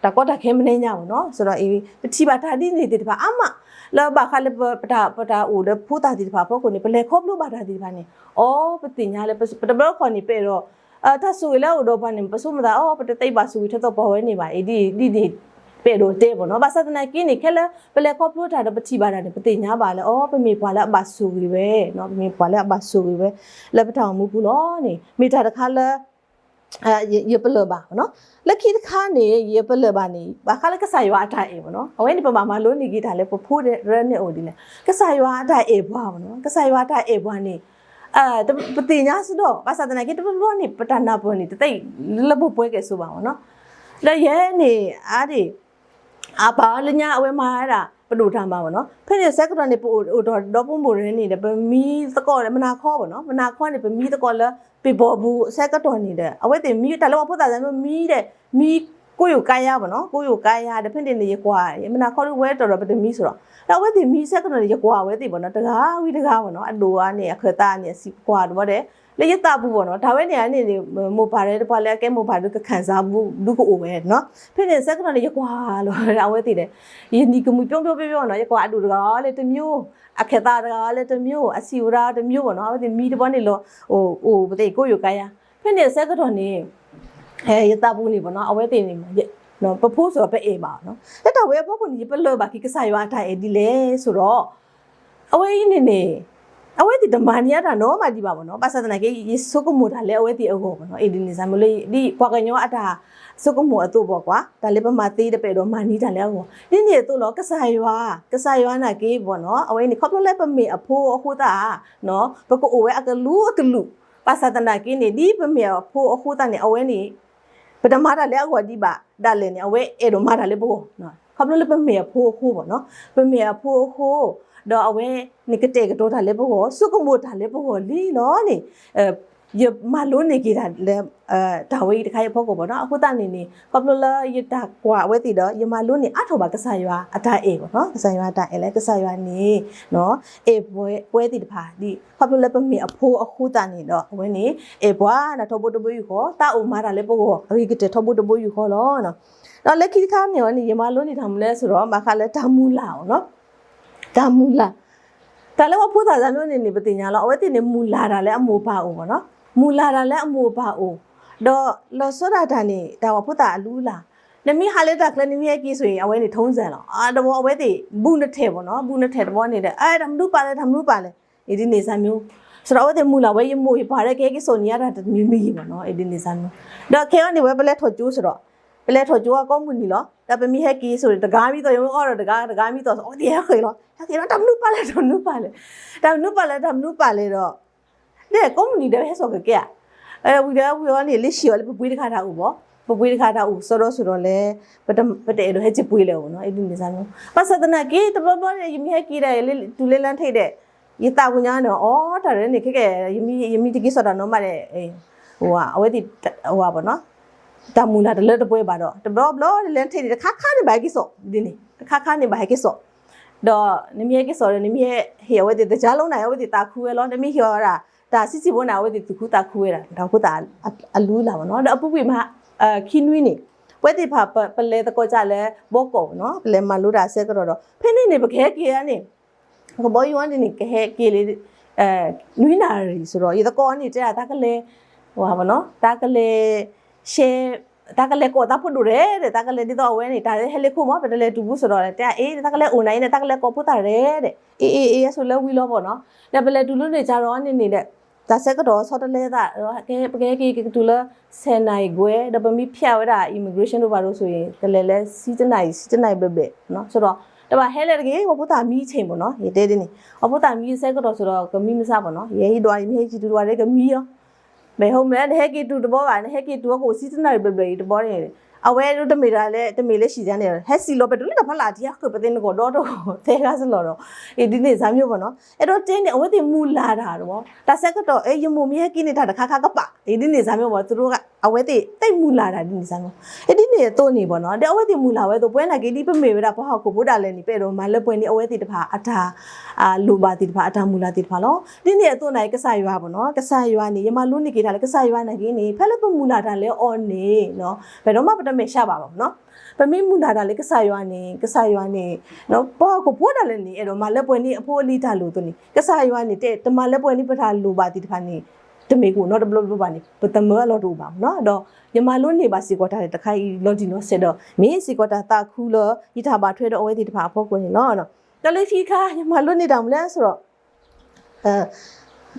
တၢ်ကီတၢ်ခဲမနုၤညါဘၣ်နီၤ, ဆိဒီးအံၤ ပထံၣ်ဘၣ်တၢ်ဒ်န့ၣ်သ့ၣ်တဖၣ်အါမး, လၢဘၣ်ဃးလၢပတၢ် ပတၢ်အိၣ်ဒီးဖိသၣ်သ့ၣ်တဖၣ်အဖီခိၣ်န့ၣ် ပလဲၤခီဖျိဘၣ်တၢ်သ့ၣ်တဖၣ်န့ၣ် အီ ပသ့ၣ်ညါလၢ ပတဘျီတခီၣ်န့ၣ် ပအဲၣ်ဒိး တၢ်ဆိၣ်ဂ့ၤလၢအအိၣ်ဒီးပှၤန့ၣ် ပဆိကမိၣ်သး အိ ပတသ့ဘၣ်ဆိၣ်ဂ့ၤထဲသိးပှၤဝဲန့ၣ်ဘၣ်, အံၤဒ်အံၤဒ်န့ၣ် ပအဲၣ်ဒိးတဲဘၣ်နီၤ. ဘၣ်ဆၣ်သနာ်က့န့ၣ် ခဲလၢာ်ပလဲၤခီဖျိတၢ်ဒီးပထံၣ်ဘၣ်တၢ်န့ၣ် ပသ့ၣ်ညါဘၣ်လၢ အိ ပမ့ၢ်ပှၤလၢအဘၣ်ဆိၣ်ဂ့ၤဝဲ, ပမ့ၢ်ပှၤလၢအဘၣ်ဆိၣ်ဂ့ၤဝဲ လၢပတၢ်အိၣ်မူပူၤလီၤန့ၣ် မ့ၢ်တၢ်တခါလၢ ယပလၢၢ်ဘၣ်နီၤ. လၢခံတခါန့ၣ် ယပလၢၢ်ဘၣ်န့ၣ် ဘၣ်ဃးလၢကစၢ်ယွၤအတၢ်အဲၣ်ဘၣ်နီၤ. အဝဲန့ၣ် ပဘၣ်မၤလိန့ၢ်က့ၤတၢ်လၢပဖိတရၢန့ၣ်အိၣ်ဒ်လဲၣ်. ကစၢ်ယွၤအတၢ်အဲၣ်ပှၤဘၣ်နီၤ. ကစၢ်ယွၤအတၢ်အဲၣ်ပှၤန့ၣ် ပသ့ၣ်ညါစ့ၢ်ကီး ဘၣ်ဆၣ်သနာ်က့ တဘျီဘျီန့ၣ် ပတၢ်နၢ်ပၢၢ်န့ၣ် တသ့လၢပှဲၤကဲၣ်ဆိးဘၣ်ဘၣ်နီၤ. ဒီးယဲန့ၣ် အါဒံၣ် အပၢ်လၢညါအဝဲမၤဝဲဒၣ် ပဒိၣ်တၢ်မၤဘၣ်နီၤ. ဖဲန့ၣ်ဆၢကတီၢ်န့ၣ် ပအိၣ်ဒီးဒီပုၢ်ဝဲၢ်န့ၣ်ဒီး ပမံသကိးဒီး မုၢ်နၤခီဘၣ်နီၤ. မုၢ်နၤခီန့ၣ် ပမံသကိးလၢ ပ့ၤဘီပူၤဆၢကတီၢ်န့ၣ်ဒီး အဝဲသ့ၣ်မံတၢ်လၢပှၤဖိသၣ်သးမံဒီး မံကိယိၣ်ကါယါဘၣ်နီၤ. ကိယိၣ်ကါယါဒီး ဖဲန့ၣ်န့ၣ် ယကွၢ် မုၢ်နၤခီဒ်ဝဲတီၢ်ဒီးပတမံစ့ၢ်ဒီး ဒီးအဝဲသ့ၣ်မံဆၢကတီၢ်န့ၣ် ယကွၢ်အဝဲသ့ၣ်ဘၣ်နီၤ. တဂၤဝံၤတဂၤဘၣ်နီၤ. အဒိၣ်အါန့ၣ် အခၢၣ်သးန့ၣ် အဆံးကွၢ်တဘီဒီး လၢယသးပူၤဘၣ်နီၤ. တၢ်ဝဲန့ၣ်န့ၣ် မိၢ်ပၢ်ဒီးတပှၤလၢအကဲမိၢ်ပၢ်ဒုးကခၣ်စၢ်ဒုကအိၣ်ဝဲနီၤ. ဖဲန့ၣ်ဆၢကတီၢ်န့ၣ် ယကွၢ်လီၤအဝဲသ့ၣ်ဒီး ယနံၤကမုၢ်ပျီပျီပျီပျီနီၤ. ယကွၢ်အဒိၣ်တဂၤအီၤလၢတမံၤ, အခၢၣ်သးတဂၤအီၤလၢတမံၤ, အဆံးအိၣ်ဒၣ်တမံၤဘၣ်နီၤ. အဝဲသ့ၣ်မံတဘီန့ၣ်လီၤ အိၣ်ပသ့ၣ်ကိယိၣ်ကါယါ. ဖဲန့ၣ်ဆၢကတီၢ်န့ၣ် ယသးပူၤန့ၣ်ဘၣ်နီၤ အဝဲသ့ၣ်န့ၣ် ပဖိစ့ၢ်ကီးပအဲၣ်ဘၣ်နီၤ. လၢတၢ်ဝဲအဖီခိၣ်န့ၣ် ယပလၢၢ်ဘၣ်က့ၤကစၢ်ယွၤအတၢ်အဲၣ်ဒ်လဲၣ်ဆိဒီး အဝဲအံၤန့ၣ်န့ၣ် အဝဲသ့ၣ်တမၤန့ၢ်အတၢ်နီတမံၤဘၣ်ဘၣ်နီၤ. ဘၣ်ဆၣ်သနာ်က့ ယဆိကမိၣ်တၢ်လၢအဝဲသ့ၣ်အဂီၢ်ဘၣ်နီၤ. အံၤဒ်န့ၣ်စၢ်မ့ၢ်လၢ ဒ်ပှၤကညီအတၢ်ဆိကမိၣ်အသိးဘၣ်ကွၢ် တၢ်လၢပမၤသ့ဒီးပအဲၣ်ဒိးမၤန့ၢ်တၢ်လၢအဂီၢ် ဒ်န့ၣ်အသိးလီၤ. ကစၢ်ယွၤ, ကစၢ်ယွၤနာ်က့ဘၣ်နီၤ အဝဲန့ၣ် ခီဖျိလၢပမ့ၢ်အဖိအဃိသတး ပကအိၣ်ဝဲအကလူးအကလူး, ဘၣ်ဆၣ်သနာ်က့န့ၣ် ဒ်ပမ့ၢ်အဖိအဃိသတးန့ၣ် အဝဲန့ၣ် ပတမၤတၢ်လၢအဂီၢ်ဒံးဘၣ်ဒၣ်လဲာ်န့ၣ် အဝဲအဲၣ်ဒိးမၤတၢ်လၢပဂီၢ်, ခီဖျိလၢပမ့ၢ်အဖိအဃိဘၣ်နီၤ, ပမ့ၢ်အဖိအဃိ, ဒီးအဝဲန့ၣ်ကတဲာ်ကတီၤတၢ်လၢပဂီၢ်, ဆိကမိၣ်တၢ်လၢပဂီၢ်လံလီၤန့ၣ်, ယမၤလိန့ၢ်က့ၤတၢ်လၢ တၢ်ဝဲအံၤတခါအံၤအဖီခိၣ်ဘၣ်နီၤ. အဃိသတးန့ၣ်န့ၣ် ခီဖျိလၢယတၢ်ကွၢ်အဝဲသ့ၣ်ဒီး ယမၤလိန့ၢ်အါထီၣ်ဘၣ်ကစၢ်ယွၤအတၢ်အဲၣ်ဘၣ်နီၤ, ကစၢ်ယွၤအတၢ်အဲၣ်လၢကစၢ်ယွၤန့ၣ် အဲၣ်ပဝဲသ့ၣ်တဖၣ်ဒ် ခီဖျိလၢပမ့ၢ်အဖိအဃိသတးန့ၣ်ဒီး အဝဲန့ၣ် အဲၣ်ပှၤဒၣ်ထီဘိတဘိယူၢ်ဃီ, သးအိၣ်မၤတၢ်လၢပဂီၢ် အဂ့ၤကတၢၢ်ထီဘိတဘိယူၢ်ဃီလီၤ. ဒီးလၢခံတခါန့ၣ်န့ၣ် ယမၤလိန့ၢ်တၢ်မနုၤလဲၣ်ဆိဒီး ဘၣ်ဃးလၢတၢ်မုၢ်လၢ်အီၤနီၤ, တၢ်မုၢ်လၢ် တၢ်လၢပှၤဖိသၣ်သးမ့ၢ်န့ၣ်န့ၣ် ပသ့ၣ်ညါလီၤ, အဝဲသ့ၣ်န့ၣ် မုၢ်လၢ်တၢ်လၢအမိၢ်အပၢ်အိၣ်ဘၣ်နီၤ, မုၢ်လၢ်တၢ်လၢအမိၢ်အပၢ်အိၣ်, ဒီးလီၤဆီဒၣ်တၢ်န့ၣ် တၢ်ပှၤဖိသၣ်အလုၢ်အလၢ်, နမ့ၢ်ဟးလၢတၢ်ချၢ နမ့ၢ်ဟဲက့ၤဆိၣ်အံၤ အဝဲန့ၣ် ထုံးစံလီၤ, တဘီအဝဲသ့ၣ် ဘူးနထဲးဘၣ်နီၤ, ဘူးနထဲးတဘီန့ၣ်ဒီး တၢ်မနုၤပာ်လဲၣ် တၢ်မနုၤပာ်လဲၣ်, အံၤဒ်န့ၣ်စၢ်မ့ၢ်, ဆိဒီးအဝဲသ့ၣ်မုၢ်လၢ်ဝဲ ယမိၢ်ယပၢ်လၢကဟဲက့ၤစိာ်န့ၢ်ယၤတၢ်တမံၤမံၤဘၣ်နီၤ, အံၤဒ်န့ၣ်စၢ်မ့ၢ်, ဒီးခဲအံၤန့ၣ်ဝဲပလဲၤထီၣ်ကၠိဆိဒီး, ပလဲၤထီၣ်ကၠိအကိးမုၢ်နံၤလီၤ, ဒီးပမ့ၢ်ဟဲက့ၤဆိဒီး တဂၤမံသိး ယမ့ၢ်အီဒီးတဂၤ တဂၤမံသိး အဝဲသ့ၣ်ဟဲဃ့ၢ်လီၤ, ဟဲဃ့ၢ်လီၤ တၢ်မနုၤပာ်လဲၣ် တၢ်မနုၤပာ်လဲၣ်, တၢ်မနုၤပာ်လဲၣ် တၢ်မနုၤပာ်လဲၣ်ဒီး ဒီးကိးမုၢ်နံၤဒီးဟဲစိာ်ကကဲဧါ, ဝံၤဒီးဝံၤအီၤန့ၣ် လၢဆံးအီၤလၢပပှ့ၤတခါတၢ်အိၣ်ဘၣ်, ပပှ့ၤတခါတၢ်အိၣ် စီဒီးဆိဒီးလဲၣ်, ပတအဲၣ်ဒိးဟဲက့ၤပှ့ၤလဲၣ်အိၣ်နီၤ, အံၤဒ်န့ၣ်စၢ်မ့ၢ်, ဘၣ်ဆၣ်သနာ်က့ တဘျီဘျီန့ၣ် ယမ့ၢ်ဟဲက့ၤဒီး တုၤလၢလၢထံးဒီး ယသးပူၤညါန့ၣ် အီ တၢ်ရဲၣ်န့ၣ် ခဲကဲ ယမံတက့ၤစိာ်တၢ်နီတမံၤဒီး အဝဲသ့ၣ် ဝဲဘၣ်နီၤ, တၢ်မုၢ်လၢ်တလၢတပှဲၤဘၣ်ဒီး တဘျီဘျီလၢလၢထံးန့ၣ် တခါခါန့ၣ်ဘၣ်ဟဲက့ၤစိာ်, ဒ်န့ၣ် တခါခါန့ၣ်ဘၣ်ဟဲက့ၤစိာ်, ဒီးနမ့ၢ်ဟဲက့ၤစိာ်ဒီး နမ့ၢ်ဟ့ၣ်အဝဲသ့ၣ်သကြားလုံးန့ၣ် အဝဲသ့ၣ်သးခုဝဲလီၤ, နမ့ၢ်ဟ့ၣ်အီၤဒၣ် တၢ်ဆံးဆံးဖိန့ၣ် အဝဲသ့ၣ်သူၣ်ခုသးခုဝဲဒၣ် တၢ်ဖိသၣ်အလုၢ်အလၢ်ဘၣ်နီၤ, ဒီးအပူၤကွံာ်မး ခံနွံန့ၣ် ပဝဲသ့ၣ်တဖၣ်ပလဲၤသကိးကၢ်လၢဘီကီၢ်ဘၣ်နီၤ, ပလဲၤမၤလိတၢ်အဆၢကတီၢ်ဒီး ဖဲန့ၣ်န့ၣ် ပကဟဲက့ၤဧါန့ၣ် ကဘီယူၤအံၤန့ၣ် ကဟဲက့ၤလၢ နွံနၣ်ရံၣ်ဆိဒီး ယသကိးန့ၣ် တဲဒၣ်တၢ်ကလဲၤ ဝဲဘၣ်နီၤ, တၢ်ကလဲၤ ရှဲ တၢ်ကလဲၤကိးသးဖိဒိၣ်ရဲၣ်ဒီး တၢ်ကလဲၤဒ်သိးအဝဲန့ၣ် တၢ်ဟဲလၢခိၣ်မး ပတလဲၤတုၤဘူးဆိဒီး တဲအ့ၣ် တၢ်ကလဲၤအိၣ်နၤအံၤန့ၣ် တၢ်ကလဲၤကိးဖိသၣ်ရဲၣ်ဒီး အ့ၣ်အ့ၣ်အ့ၣ် ဆိလၢဝံၤလီၤဘၣ်နီၤ, ဒီးပလဲၤတုၤလၢန့ၣ်ကၢ်ဒီးန့ၣ်န့ၣ်ဒီး တၢ်ဆၢကတီၢ်ဆီတလဲသး ပကဟဲက့ၤကတုၤလၢ ဆယ်နာရီခွဲ ဒီးပမ့ၢ်ဖျဲးဝဲဒၣ် immigration တို့ဘာတို့ဆိုရင် ကလဲၤလၢ ဆံတၢနၣ်ရံၣ် ဆံတၢနၣ်ရံၣ်ဘျဲၣ်ဘျဲၣ် ဆိဒီး တဘၣ်ဟဲလၢတဂ့ၤ ပှၤဖိသၣ်မံအဆ့ၣ်မ့ၢ်နီၤ ယတဲဒ်န့ၣ် ပှၤဖိသၣ်မံအဆၢကတီၢ်ဆိဒီး ကမံမဆါဘၣ်နီၤ ယဲအံၤဒွးအံၤ မ့ၢ်ဟဲက့ၤတုၤတဝီဒီးကမံလီၤ မ့ၢ်ဟိမ့ၢ်လၢနဟဲက့ၤတုၤတဘီဘၣ် နဟဲက့ၤတုၤအကအိၣ်ဆံတၢနၣ်ရံၣ်ဘျဲၣ်ဘျဲၣ်အံၤတဘီန့ၣ် အဝဲဒၣ်တမ့ၢ်တၢ်လၢ တမ့ၢ်လၢဟံၣ်န့ၣ် ဟဲစံၣ်လီၤပတုၤလၢတၢ်ဖီလာ်တံၢ် ဃုာ်ပသ့ၣ်နဂီၢ်ဒီတဂီၢ် သဲဂၤစလီၤဒီး အံၤဒ်န့ၣ်စၢ်မ့ၢ်ဘၣ်နီၤ အဲၣ်ဒိးတဲန့ၣ် အဝဲသ့ၣ်မုၢ်လၢ်တၢ်တဘီ တၢ်ဆၢကတီၢ် အဲၣ် ယမိၢ်မ့ၢ်ဟဲက့ၤန့ၣ် တၢ်တခါခါကပာ် အံၤဒ်န့ၣ်စၢ်မ့ၢ်ဘၣ် သူတို့က အဝဲသ့ၣ်သ့ၣ်မုၢ်လၢ်တၢ်ဒ်န့ၣ်စၢ်မ့ၢ် အံၤဒ်န့ၣ်အသိးန့ၣ်ဘၣ်နီၤ ဒီးအဝဲသ့ၣ်မုၢ်လၢ်ဝဲအသိး ပဝဲနာ်က့ဒ်ပမ့ၢ်ဝဲဒၣ်ပှၤဟီၣ်ခိၣ်ဖိဒၣ်လဲာ်န့ၣ် ပအဲၣ်ဒိးမၤလၢပှဲၤန့ၢ် အဝဲသ့ၣ်တဖၣ်အတၢ် လိၣ်ဘၣ်သ့ၣ်တဖၣ် အတၢ်မုၢ်လၢ်သ့ၣ်တဖၣ်လီၤ. ဒ်န့ၣ်အသိးန့ၣ် ကစၢ်ယွၤဘၣ်နီၤ ကစၢ်ယွၤန့ၣ် ယမၤလိန့ၢ်က့ၤတၢ်လၢကစၢ်ယွၤနာ်က့န့ၣ် ဖဲလၢပမုၢ်လၢ်တၢ်လၢအီၤန့ၣ် ပဒိးမးပတမဲာ်ဆှးဘၣ်ဘၣ်နီၤ ပမ့ၢ်မုၢ်လၢ်တၢ်လၢကစၢ်ယွၤန့ၣ် ကစၢ်ယွၤန့ၣ် ပှၤဟီၣ်ခိၣ်ဖိဒၣ်လဲာ်န့ၣ် အဲၣ်ဒိးမၤလၢပှဲၤန့ၢ်အဖိအလံၤတၢ်လိၣ်အသိးန့ၣ် ကစၢ်ယွၤန့ၣ် တမၤလၢပှဲၤန့ၢ်ပတၢ်လိၣ်ဘၣ်သ့ၣ်တဖၣ်န့ၣ် တမ့ၢ်ကအိၣ်နီတဘျီဘျီဘၣ်န့ၣ် ပသမၢအလီၢ်တအိၣ်ဘၣ်မ့ၢ်နီၤ. ဒီးယမၤလိန့ၢ်ဘၣ်စ့ၢ်ကီးတၢ်တခါအံၤလီၤတံၢ်လီၤဆဲးဒီး မ့ၢ်စ့ၢ်ကီးတၢ်သးခုလၢ ယတၢ်ဘၣ်ထွဲဒီးအဝဲသ့ၣ်တဖၣ်အဖီခိၣ်န့ၣ်လီၤ. ဒီးလၢခံတခါ ယမၤလိန့ၢ်တၢ်မနုၤလဲၣ်ဆိုဒီး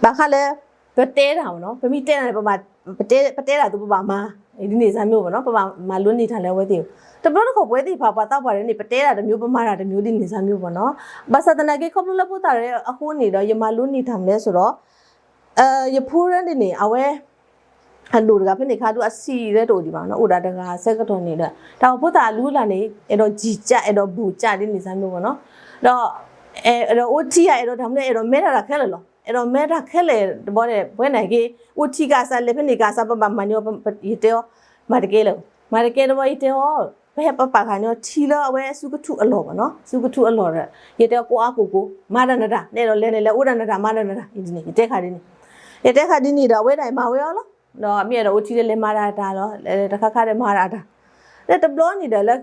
ဘၣ်ဃးလၢ ပတဲတၢ်မ့ၢ်နီၤ, ပမ့ၢ်တဲတၢ်န့ၣ် ပဘၣ် ပတဲ ပတဲတၢ်အသိးပဘၣ်မၤ ဒ်န့ၣ်စ့ၢ်မ့ၢ်နီၤ, ပဘၣ်မၤလိန့ၢ်တၢ်လၢအဝဲသ့ၣ်အအိၣ်. တဘျီတခီၣ်ပဝဲသ့ၣ်တဖၣ်ပှၤသးပှၢ်တဂၤန့ၣ် ပတဲတၢ်တမျိုး ပမၤတၢ်တမျိုး ဒ်န့ၣ်စ့ၢ်မ့ၢ်နီၤ. ဘၣ်ဆၣ်သနာ်က့ ခီဖျိလၢဖိသၣ်အဃိန့ၣ်ဒီး ယမၤလိန့ၢ်တၢ်မနုၤလဲၣ်ဆိုဒီး ယဖိရၢန့ၣ်န့ၣ် အဝဲ အဒိၣ်တဂၤဖဲန့ၣ်ခါဒုး အဆံးလၢတအိၣ်ဒံးဘၣ်နီၤ, အိၣ်ဒၣ်တဂၤဆၢကတီၢ်န့ၣ်ဒီး တၢ်အိၣ်ဖိသၣ်အလုၢ်အလၢ်န့ၣ် အဲၣ်ဒိးကံၢ်ကၢ် အဲၣ်ဒိးဘူးကၢ် ဒ်န့ၣ်စ့ၢ်မ့ၢ်နီၤ. ဒီး အဲၣ်ဒိးအိၣ်ထံၣ်ဧါ အဲၣ်ဒိးတၢ်မနုၤ အဲၣ်ဒိးမဲထီၣ်တၢ်ခဲလၢာ်လီၤ. အဲၣ်ဒိးမဲထီၣ်ခဲလၢာ်တဘျီဒီး ပဝဲန့ၣ်က့ အိၣ်ထံၣ်က့ၤအသး လဲၤဖဲန့ၣ်က့ၤအသး ပဘၣ်မၤန့ၢ်အီၤ ယတဲအီၤ မၤတကဲလၢၤ. မၤတကဲတဘျီ ယတဲအီၤ ပဟဲပပာ်ဃာ်န့ၢ်အီၤထံလၢအဝဲအစုကထူၣ်အလီၢ်ဘၣ်နီၤ, စုကထူၣ်အလီၢ်ဒီး ယတဲအီၤကိးအါကိးကိး မၤတၢ်နတၢ် နအဲၣ်ဒိးလဲၤန့ၣ် လဲၤအိၣ်ဒၣ်နတၢ် မၤတၢ်နတၢ် ဒ်န့ၣ် ယတဲဃာ်ဒ်န့ၣ်. ယတဲဃာ်ဒ်န့ၣ်ဒီး အဝဲဒၣ်မၤဝဲအီၤလီၤ. ဒီးမ့ၢ်အဲၣ်ဒိးအိၣ်ထံဒီးလဲၤမၤတၢ်တၢ်လီၤ, တခါခါဒီးမၤတၢ်တၢ်. ဒီးတဘျီန့ၣ်ဒီးလၢ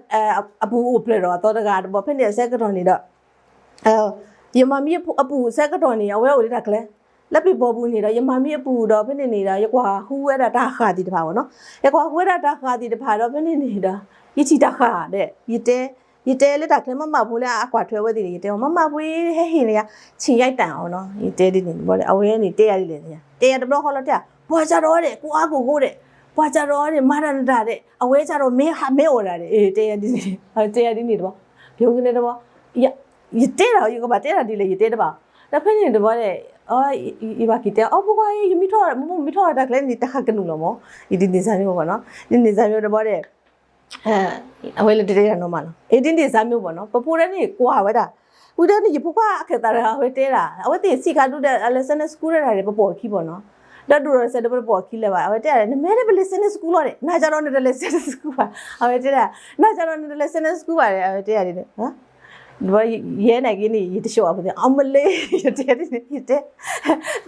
အပူၤအိၣ်ဖျဲၣ်ဒီးအသီတဂၤတဘျီ ဖဲန့ၣ်အဆၢကတီၢ်န့ၣ်ဒီး ယမၤမံအပူၤအဆၢကတီၢ်န့ၣ် အဝဲအိၣ်လၢတၢ်ကျဲ လၢပံၤဘီပူၤန့ၣ်ဒီး ယမၤမံအပူၤဒီး ဖဲန့ၣ်န့ၣ်ဒီး ယကွၢ်ဃုဝဲဒၣ်တၢ်ဃာ်သ့ၣ်တဖၣ်ဘၣ်နီၤ. ယကွၢ်ဃုဝဲဒၣ်တၢ်ဃာ်သ့ၣ်တဖၣ်ဒီး ဖဲန့ၣ်န့ၣ်ဒီး ယထံၣ်တၢ်ဃာ်ဒီး ယတဲ ယတဲလၢတၢ်ကျဲ မမၣ်ဖိလၢအကွၢ်ထွဲအဝဲသ့ၣ်န့ၣ် ယတဲအီၤ မမၣ်ဖိ ဟဲဟ့ၣ်န့ၣ်ယၤ ဆံၣ်ယဲတၢ်အီၤနီၤ. ယတဲဒ်န့ၣ်ဘၣ်ဒီး အဝဲန့ၣ်တဲယၤဒ်လဲၣ်, တဲယၤတဘျီဃီလီၤတဲ ပှၤစးထီၣ်ဒီး ကိးအါကိးကိးဒီး ပှၤစးထီၣ်ဒီး မၤတၢ်နတၢ်ဒီး အဝဲစးထီၣ်မ့ၢ်ဟးမ့ၢ်အီၣ်ဒၣ်ဒီး တဲယၤဒ်န့ၣ် တဲယၤဒ်န့ၣ်တဘျီ ပျိကနဲတဘျီ ယတဲတၢ် ယကဘၣ်တဲတၢ်ဒ်လဲၣ် ယတဲတဘၣ်. ဒီးဖဲန့ၣ်တဘျီဒီး ယဘၣ်က့ၤတဲ အိ ဖိခွါဧၢ ယမ့ၢ်ထီၣ် မ့ၢ်ထီၣ်တၢ်ကျဲန့ၣ် တၢ်ဃာ်ကနူာ်လီၤမး ယဒ်န့ၣ်စ့ၢ်မ့ၢ်နီၤ. ဒ်န့ၣ်စ့ၢ်မ့ၢ်တဘျီဒီး အဝဲလၢတတဲတၢ်နီတမံၤလီၤ. အဒ်န့ၣ်စ့ၢ်မ့ၢ်နီၤ ပဖိဒၣ်န့ၣ်ကွၢ်ဝဲဒၣ် ဝံၤဒီးန့ၣ် ယဖိခွါအခဲသးတဂၤ အဝဲတဲဒၣ် အဝဲသ့ၣ်ဆံးခါဒုဒီး အလဲၤ Sunday school ဒၣ်တၢ်ဒီး ပပိာ်ခံဘၣ်နီၤ. ဒီးဒိၣ်ဒီးစဲးဒီး ပပိာ်ခံလၢၤဘၣ် အဝဲတဲဒၣ် နမ့ၢ်လၢပလဲၤ Sunday school လီၤဒီး နၤစးထီၣ်နတလဲၤ Sunday school ဘၣ် အဝဲတဲဒၣ် နၤစးထီၣ်နတလဲၤ Sunday school ဘၣ်ဒီး အဝဲတဲဒၣ်ဒ်န့ၣ် ယဲန့ၣ်က့န့ၣ် ယတဆိးအပူၤသ့ၣ် အမလ့ ယတဲဒ်န့ၣ် ယတဲ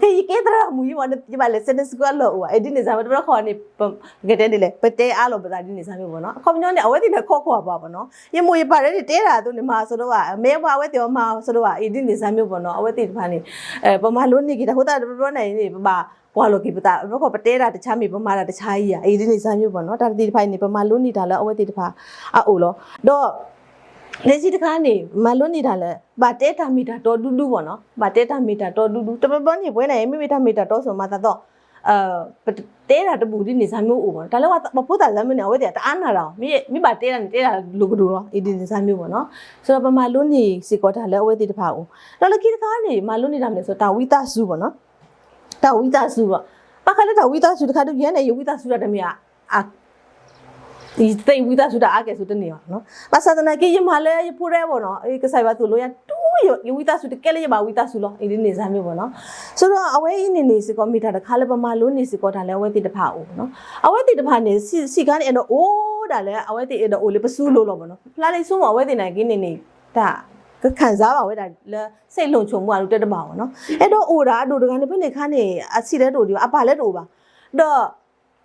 ဖဲယကဲသရၣ်မုၣ်ယံမး ယဘၣ်လဲၤ Sunday school အလီၢ်အိၣ်ဘၣ် အဒ်န့ၣ်စ့ၢ်မ့ၢ်တဘျီတခီန့ၣ် ပကတဲဒ်လဲၣ် ပတဲအါလီၤပသးဒ်န့ၣ်စ့ၢ်မ့ၢ်နီၤ. အခီပညီန့ၣ် အဝဲသ့ၣ်န့ၣ် ခိးကွၢ်ပှၤဘၣ်နီၤ ယမိၢ်ယပၢ်ဒၣ်န့ၣ် တဲတၢ်အသိးန့ၣ် မၤအီၤစ့ၢ်ဒီးဘၣ် မ့ၢ်ပှၤအဝဲသ့ၣ်အီၤမၤအီၤစ့ၢ်ဒီးဘၣ် အဒ်န့ၣ်စ့ၢ်မ့ၢ်နီၤ. အဝဲသ့ၣ်တဖၣ်န့ၣ် ပမၤလိန့ၢ်က့ၤတၢ် အဃိသတးတဘျီဘျီန့ၣ်န့ၣ် ပဘၣ်ကွၢ်လီၤက့ၤပသး တဘျီတခီပတဲတၢ်တဆါမ့ၢ် ပမၤတၢ်တဆါအံၤဧါ အဒ်န့ၣ်စ့ၢ်မ့ၢ်နီၤ. တၢ်သ့ၣ်တဖၣ်အံၤန့ၣ် ပမၤလိန့ၢ်တၢ်လၢအဝဲသ့ၣ်တဖၣ်အအိၣ်လီၤ. ဒီး လၢခံတခါန့ၣ် မၤလိန့ၢ်တၢ်လၢ ဘၣ်တဲတၢ်မ့ၢ်တၢ်တီဒူဒူဘၣ်နီၤ ဘၣ်တဲတၢ်မ့ၢ်တၢ်တီဒူဒူ တဘျီဘျီန့ၣ် ပဝဲန့ၣ် မ့မ့ၢ်တၢ်မ့ၢ်တၢ်တီစိၤမၤသးသီ ပတဲတၢ်တဘူၣ်ဒ်န့ၣ်စ့ၢ်မ့ၢ်အိၣ်ဘၣ်နီၤ. တၢ်လၢပှၤဖိသၣ်စ့ၢ်မ့ၢ်န့ၣ် အဝဲသ့ၣ်တအါနၢ်တၢ် မ့ၢ်ဘၣ်တဲတၢ်န့ၣ် တဲတၢ်လိၤကဒိၣ်လီၤ အဒ်န့ၣ်စ့ၢ်မ့ၢ်ဘၣ်နီၤ. ဆိုတော့ ပမၤလိန့ၢ်စ့ၢ်ကီးတၢ်လၢအဝဲသ့ၣ်တဖၣ်အအိၣ် ဒီးလၢခံတခါန့ၣ် မၤလိန့ၢ်တၢ်မနုၤလဲၣ်ဆို တၢ်ဝံသးစူၤဘၣ်နီၤ တၢ်ဝံသးစူၤဘၣ်. ဘၣ်ဃးလၢတၢ်ဝံသးစူၤတခါဒုး ယဲန့ၣ် ယဝံသးစူၤတၢ်တမ့ၢ်ဧါ ယသ့ၣ်ဝံသးစူၤတၢ်အါကဲၣ်ဆိးတန့ၢ်ဘၣ်နီၤ. ဘၣ်ဆၣ်သနာ်က့ ယမၤလၢယဖိရဲဘၣ်နီၤ ကစၢ်ယွၤသိၣ်လိယၤ တူၢ်ယဝံသးစူၤတကဲလၢယဘၣ်ဝံသးစူၤလီၤ အဒ်န့ၣ်စ့ၢ်မ့ၢ်ဘၣ်နီၤ. ဆိုတော့ အဝဲအံၤန့ၣ်န့ၣ်စ့ၢ်ကီး မ့ၢ်တၢ်တခါလၢပမၤလိန့ၢ်စ့ၢ်ကီးတၢ်လၢအဝဲသ့ၣ်တဖၣ်အအိၣ်နီၤ. အဝဲသ့ၣ်တဖၣ်န့ၣ် ဆံးဆံးခါန့ၣ် အဲၣ်ဒိးအိၣ်ဒၣ်လၢအဝဲသ့ၣ်အဲၣ်ဒိးအိၣ်လၢပစုလိၤလီၤဘၣ်နီၤ. ဖျါလၢယဆိကမိၣ်အဝဲသ့ၣ်နာ်က့န့ၣ်န့ၣ် တၢ် ကခံစားဘၣ်ဝဲဒၣ်လၢ စိတ်လုံခြုံမှု အဒိတဲတဘၣ်ဘၣ်နီၤ. အဲၣ်ဒိးအိၣ်ဒၣ်အဒိၣ်တဂၤန့ၣ် ဖဲန့ၣ်ခါန့ၣ် အဆံးလၢတအိၣ်ဒံးဘၣ် အပၢ်လၢတအိၣ်ဘၣ်. ဒီး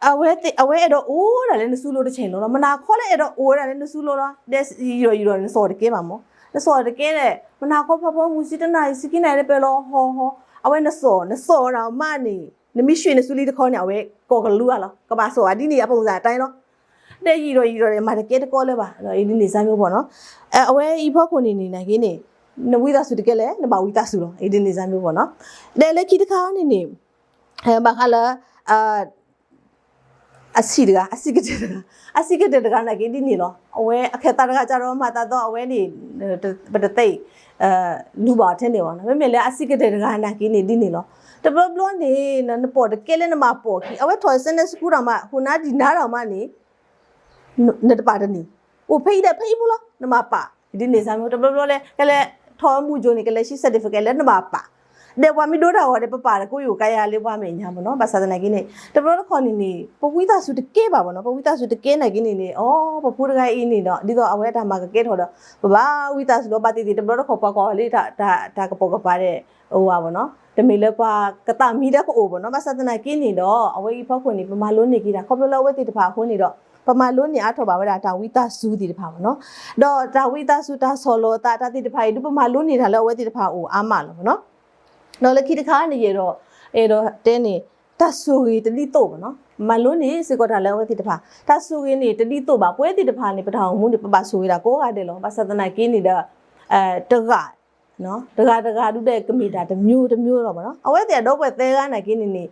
အဝဲသ့ၣ် အဝဲအဲၣ်ဒိးအိၣ်ဒၣ်လၢနစုလိၤတဆဲးလီၤလီၤ. မနၤခီလၢအဲၣ်ဒိးအိၣ်ဝဲဒၣ်လၢနစုလိၤလီၤ ဒီးယံာ်ဒီးယံာ်ဒီးနစိာ်တကဲဘၣ်မး. နစိာ်တကဲဒီး မနၤခီဖီဖီမုၢ်ဆံတနၣ်ရံၣ် ဆံခံနၣ်ရံၣ်ဒီးပၢၤလီၤဟီဟီ အဝဲနစိာ် နစိာ်ဝဲဒၣ်မးန့ၣ် နမ့ၢ်ရွှေ့နစုလံတခီန့ၣ် အဝဲကိးကလုာ်အါလီၤ ကဘၣ်စိာ်အဒ်န့ၣ် အပုံစံအတိုင်းလီၤ. ဒီးယံာ်ဒီးယံာ်ဒီး မၤတကဲတကီလၢၤဘၣ် ဒီးအဒ်န့ၣ်စ့ၢ်မ့ၢ်ဘၣ်နီၤ. အဝဲအံၤဖီခိၣ်န့ၣ်န့ၣ်နာ်က့န့ၣ် နဝံသးစူၤတကဲလဲၣ် နဘၣ်ဝံသးစူၤလီၤ အဒ်န့ၣ်စ့ၢ်မ့ၢ်ဘၣ်နီၤ. ဒီးလၢခံတခါန့ၣ်န့ၣ် ဘၣ်ဃးလၢ အဆံးတဂၤ အဆံးကတၢၢ်တဂၤ အဆံးကတၢၢ်တဂၤနာ်က့ဒ်န့ၣ်လီၤ. အဝဲအခဲသးတဂၤကဒီးမၤသးသီ အဝဲန့ၣ် ပတသ့ၣ် လူၤဘၣ်အီၤထဲန့ၣ်ဘၣ်နီၤ. မ့မ့ၢ်လၢအဆံးကတၢၢ်တဂၤနာ်က့န့ၣ်ဒ်န့ၣ်လီၤ. တဘျီဘျီန့ၣ် နပိာ်တကဲလၢနဘၣ်ပိာ်ခံ အဝဲထီၣ် Sunday school ဒီးမး ဟူးနါဒံးနါဒီးမးန့ၣ် နတပာ်တန့ၢ် အိၣ်ဖဲအံၤဒီးဖဲအံၤဖိလီၤ နဘၣ်ပာ် ဒ်န့ၣ်စ့ၢ်မ့ၢ် တဘျီဘျီလၢ ကလဲၤထီၣ်မူကၠိန့ၣ် ကလဲၤဆံ certificate လၢနဘၣ်ပာ် ဒီးပှၤမ့ၢ်ဒိတၢ်ဂီၤဒီး ပပာ်တကိးယိာ်ကယၤလၢပှၤမဲာ်ညါမ့ၢ်နီၤ. ဘၣ်ဆၣ်သနာ်က့န့ၣ် တဘျီတခီၣ်န့ၣ်န့ၣ် ပဝံသးစူၤတကဲဘၣ်မ့ၢ်နီၤ. ပဝံသးစူၤတကဲနာ်က့န့ၣ်န့ၣ် အိ ပဖိတဂၤအံၤန့ၣ်ဒီး ဒ်သိးအဝဲအတၢ်မၤကကဲထီၣ်ဒီး ပဘၣ်ဝံသးစူၤလီၤ ဘၣ်သ့ၣ်သ့ၣ် တဘျီတခီၣ်ပှၤကွၢ်လၢတၢ်ကပိာ်ကပၤဒီး အိၣ်ဝဲမ့ၢ်နီၤ. တမ့ၢ်လၢပှၤကသးမံဒီးကအိၣ်မ့ၢ်နီၤ. ဘၣ်ဆၣ်သနာ်က့န့ၣ်ဒီး အဝဲအံၤဖီခိၣ်န့ၣ် ပမၤလိန့ၢ်က့ၤတၢ် ခီဖျိလၢအဝဲသ့ၣ်တဖၣ်အဃိန့ၣ်ဒီး ပမၤလိန့ၢ်အါထီၣ်ဘၣ်ဝဲဒၣ်တၢ်ဝံသးစူၤသ့ၣ်တဖၣ်မ့ၢ်နီၤ. ဒီးတၢ်ဝံသးစူၤ တၢ်ဆီၣ်လီၤသး တၢ်သ့ၣ်တဖၣ်အံၤ ဒုးပမၤလိန့ၢ်တၢ်လၢအဝဲသ့ၣ်တဖၣ်အအိၣ်အါမးလီၤမ့ၢ်နီၤ. ဒီးလၢခံတခါန့ၣ် ယအဲၣ်ဒိး အဲၣ်ဒိးတဲန့ၣ် တၢ်ဆိၣ်ဂ့ၤတဒ်သိးဘၣ်နီၤ, မၤလိန့ၢ်စ့ၢ်ကီးတၢ်လၢအဝဲသ့ၣ်တဖၣ် တၢ်ဆိၣ်ဂ့ၤန့ၣ်တဒ်သိးဘၣ်. ပဝဲသ့ၣ်တဖၣ်န့ၣ် ပတၢ်အိၣ်မူန့ၣ် ပဘၣ်ဆိၣ်ဂ့ၤတၢ်ကိးဂၤဒဲးလီၤ. ဘၣ်ဆၣ်သနာ်က့န့ၣ်ဒီး တဂၤ တဂၤတဂၤဒုးဒီးကမ့ၢ်တၢ်တမျိုးတမျိုးလီၤဘၣ်နီၤ. အဝဲသ့ၣ်အဒီပုၢ်ဝဲၢ်သၢဂၤနာ်က့န့ၣ်န့ၣ်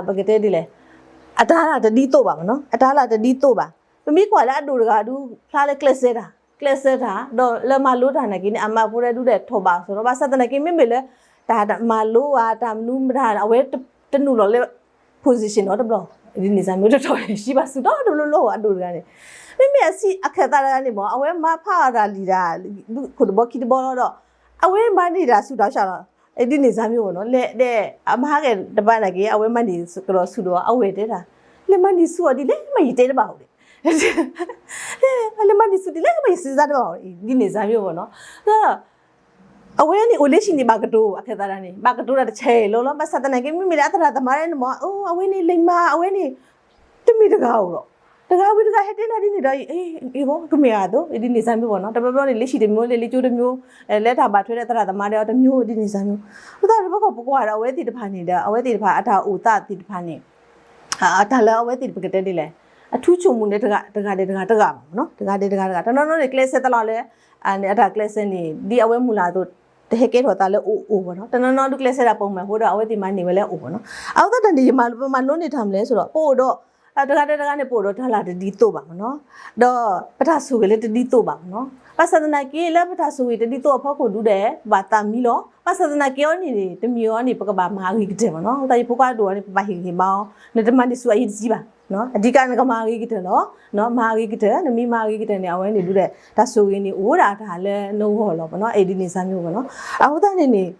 ပကတဲဒ်လဲၣ်, အတၢ်လၢတဒ်သိးဘၣ်မနီၤ, အတၢ်လၢတဒ်သိးဘၣ်. ပမ့ၢ်ကွၢ်လၢအဒိၣ်တဂၤဒုး ဖျါလၢကျဲးစၢးတၢ်, ကျဲးစၢးတၢ် ဒီးလၢမၤလိတၢ်နာ်က့န့ၣ် အမၤဖိတဒုးဒီးထိးဘၣ်အသိးလီၤ. ဘၣ်ဆၣ်သနာ်က့ မ့မ့ၢ်လၢ တၢ်မၤလိဧါ တၢ်မနုၤမတၤ အဝဲတနုာ်လီၤလၢ position နီတဘျီ, ဒ်န့ၣ်စၢ်မ့ၢ်တထီၣ် စံးဘၣ်ဆူၣ်ထီၣ်တဘျီလီၤ အဒိၣ်တဂၤန့ၣ်, မ့မ့ၢ်အဆံးအခၢၣ်သးတဂၤန့ၣ်မ့ၢ် အဝဲမၤဖးအီၤတၢ်လံာ်တၢ် ခိၣ်တဘီခံတဘီလီၤဒီး အဝဲမၤန့ၢ်တၢ်ဆူၣ်တၢ်ဆါလီၤ. ဒ်န့ၣ်စၢ်မ့ၢ်မ့ၢ်နီၤ လဲၣ်ဒီး အမၤဟးဂီၤတဘၣ်နာ်က့ အဝဲမၤန့ၢ်ကဒီးဆူၣ်ဒီး အဝဲတဲတၢ် လဲၤမၤန့ၢ်ဆူၣ်အီၤဒ်လဲၣ် မ့ၢ်ယတဲတဘၣ်အိၣ်ဒီး လဲၤမၤန့ၢ်ဆူၣ်ဒ်လဲၣ် မ့ၢ်ယစံးစၢ်တဘၣ်အိၣ် ဒ်န့ၣ်စၢ်မ့ၢ်မ့ၢ်နီၤ ဒီး အဝဲန့ၣ်အိၣ်လၢဟံၣ်န့ၣ် ဘၣ်ကတိၤအခၢၣ်သးတဂၤန့ၣ် ဘၣ်ကတိၤတၢ်တဆဲးလီၤလီၤ. ဘၣ်ဆၣ်သနာ်က့ မ့မ့ၢ်လၢအသရၣ်သမါတဂၤန့ၣ်မ့ၢ် အဝဲန့ၣ်လဲၤမၤ အဝဲန့ၣ် တမ့ၢ်တဂၤဧိၤဒီး တဂၤဝံၤတဂၤဟဲတဲနၤဒ်န့ၣ်ဒီး ကမ့ၢ်အသိး ဒ်န့ၣ်စၢ်မ့ၢ်မ့ၢ်နီၤ တဘျီဘျီန့ၣ် လၢဟံၣ်တမျိုး လၢလၢကၠိတမျိုး လၢတၢ်ဘၣ်ထွဲဒီးသရၣ်သမါဒီးတမျိုး ဒ်န့ၣ်စၢ်မ့ၢ် အဃိသတးဒီး ပကကွၢ်ဒီးအဝဲသ့ၣ်တဖၣ်န့ၣ်ဒီး အဝဲသ့ၣ်တဖၣ်အတၢ်အိၣ်သးသ့ၣ်တဖၣ်န့ၣ် တၢ်လၢအဝဲသ့ၣ်ပကတဲဒ်လဲၣ် အထူးချွန်မှုန့ၣ်တဂၤဒီးတဂၤတဂၤဘၣ်မ့ၢ်နီၤ တဂၤဒီးတဂၤတဂၤ တနီၤနီၤန့ၣ် ကျဲးစၢးတလီၤလၢ အတၢ်ကျဲးစၢးန့ၣ် ဒ်အဝဲမုၢ်လၢ်အသိး တဟဲကဲထီၣ်သးလၢအိၣ်အိၣ်ဘၣ်နီၤ တနီၤနီၤဒုးကျဲးစၢးတၢ်ပိာ်မုၣ်အဃိဒီး အဝဲသ့ၣ်မၤန့ၢ်ဝဲလၢအိၣ်ဘၣ်နီၤ အဃိသတးန့ၣ် ယမၤပမၤလိန့ၢ်တၢ်မနုၤလဲၣ်ဆိုဒီး ပအိၣ်ဒီး တဂၤဒီးတဂၤန့ၣ် ပအိၣ်ဒီးတၢ်လၢတဒ်သိးဘၣ်မ့ၢ်နီၤ ဒီးပတၢ်ဆိၣ်ဂ့ၤလၢတဒ်သိးဘၣ်မ့ၢ်နီၤ ဘၣ်ဆၣ်သနာ်က့ လၢပတၢ်ဆိၣ်ဂ့ၤတဒ်သိးအဖီခိၣ်ဒုးဒီး ပဘၣ်သးမံလီၤ ဘၣ်ဆၣ်သနာ်က့အီၤန့ၣ် တမံၤအီၤန့ၣ် ပကဘၣ်မၤအဂ့ၤကတၢၢ်မ့ၢ်နီၤ အဃိသတးယဖိခွါဒိၣ်အီၤန့ၣ် ပဘၣ်ဟ့ၣ်ဂံၢ်ဟ့ၣ်ဘါအီၤ နတမၤန့ၢ်ဆူၣ်အအံၤတစံးဘၣ် အဓိကနကမၤအဂ့ၤကတၢၢ်လီၤ မၤအဂ့ၤကတၢၢ် နမ့ၢ်မၤအဂ့ၤကတၢၢ်န့ၣ် အဝဲန့ၣ်ဒုးဒီး တၢ်ဆိၣ်ဂ့ၤန့ၣ် အိၣ်ဒၣ်တၢ်လၢနဂီၢ်လီၤမ့ၢ်နီၤ အ့ၣ်ဒ်န့ၣ်စၢ်မ့ၢ်မ့ၢ်နီၤ အဃိသတးန့ၣ်န့ၣ်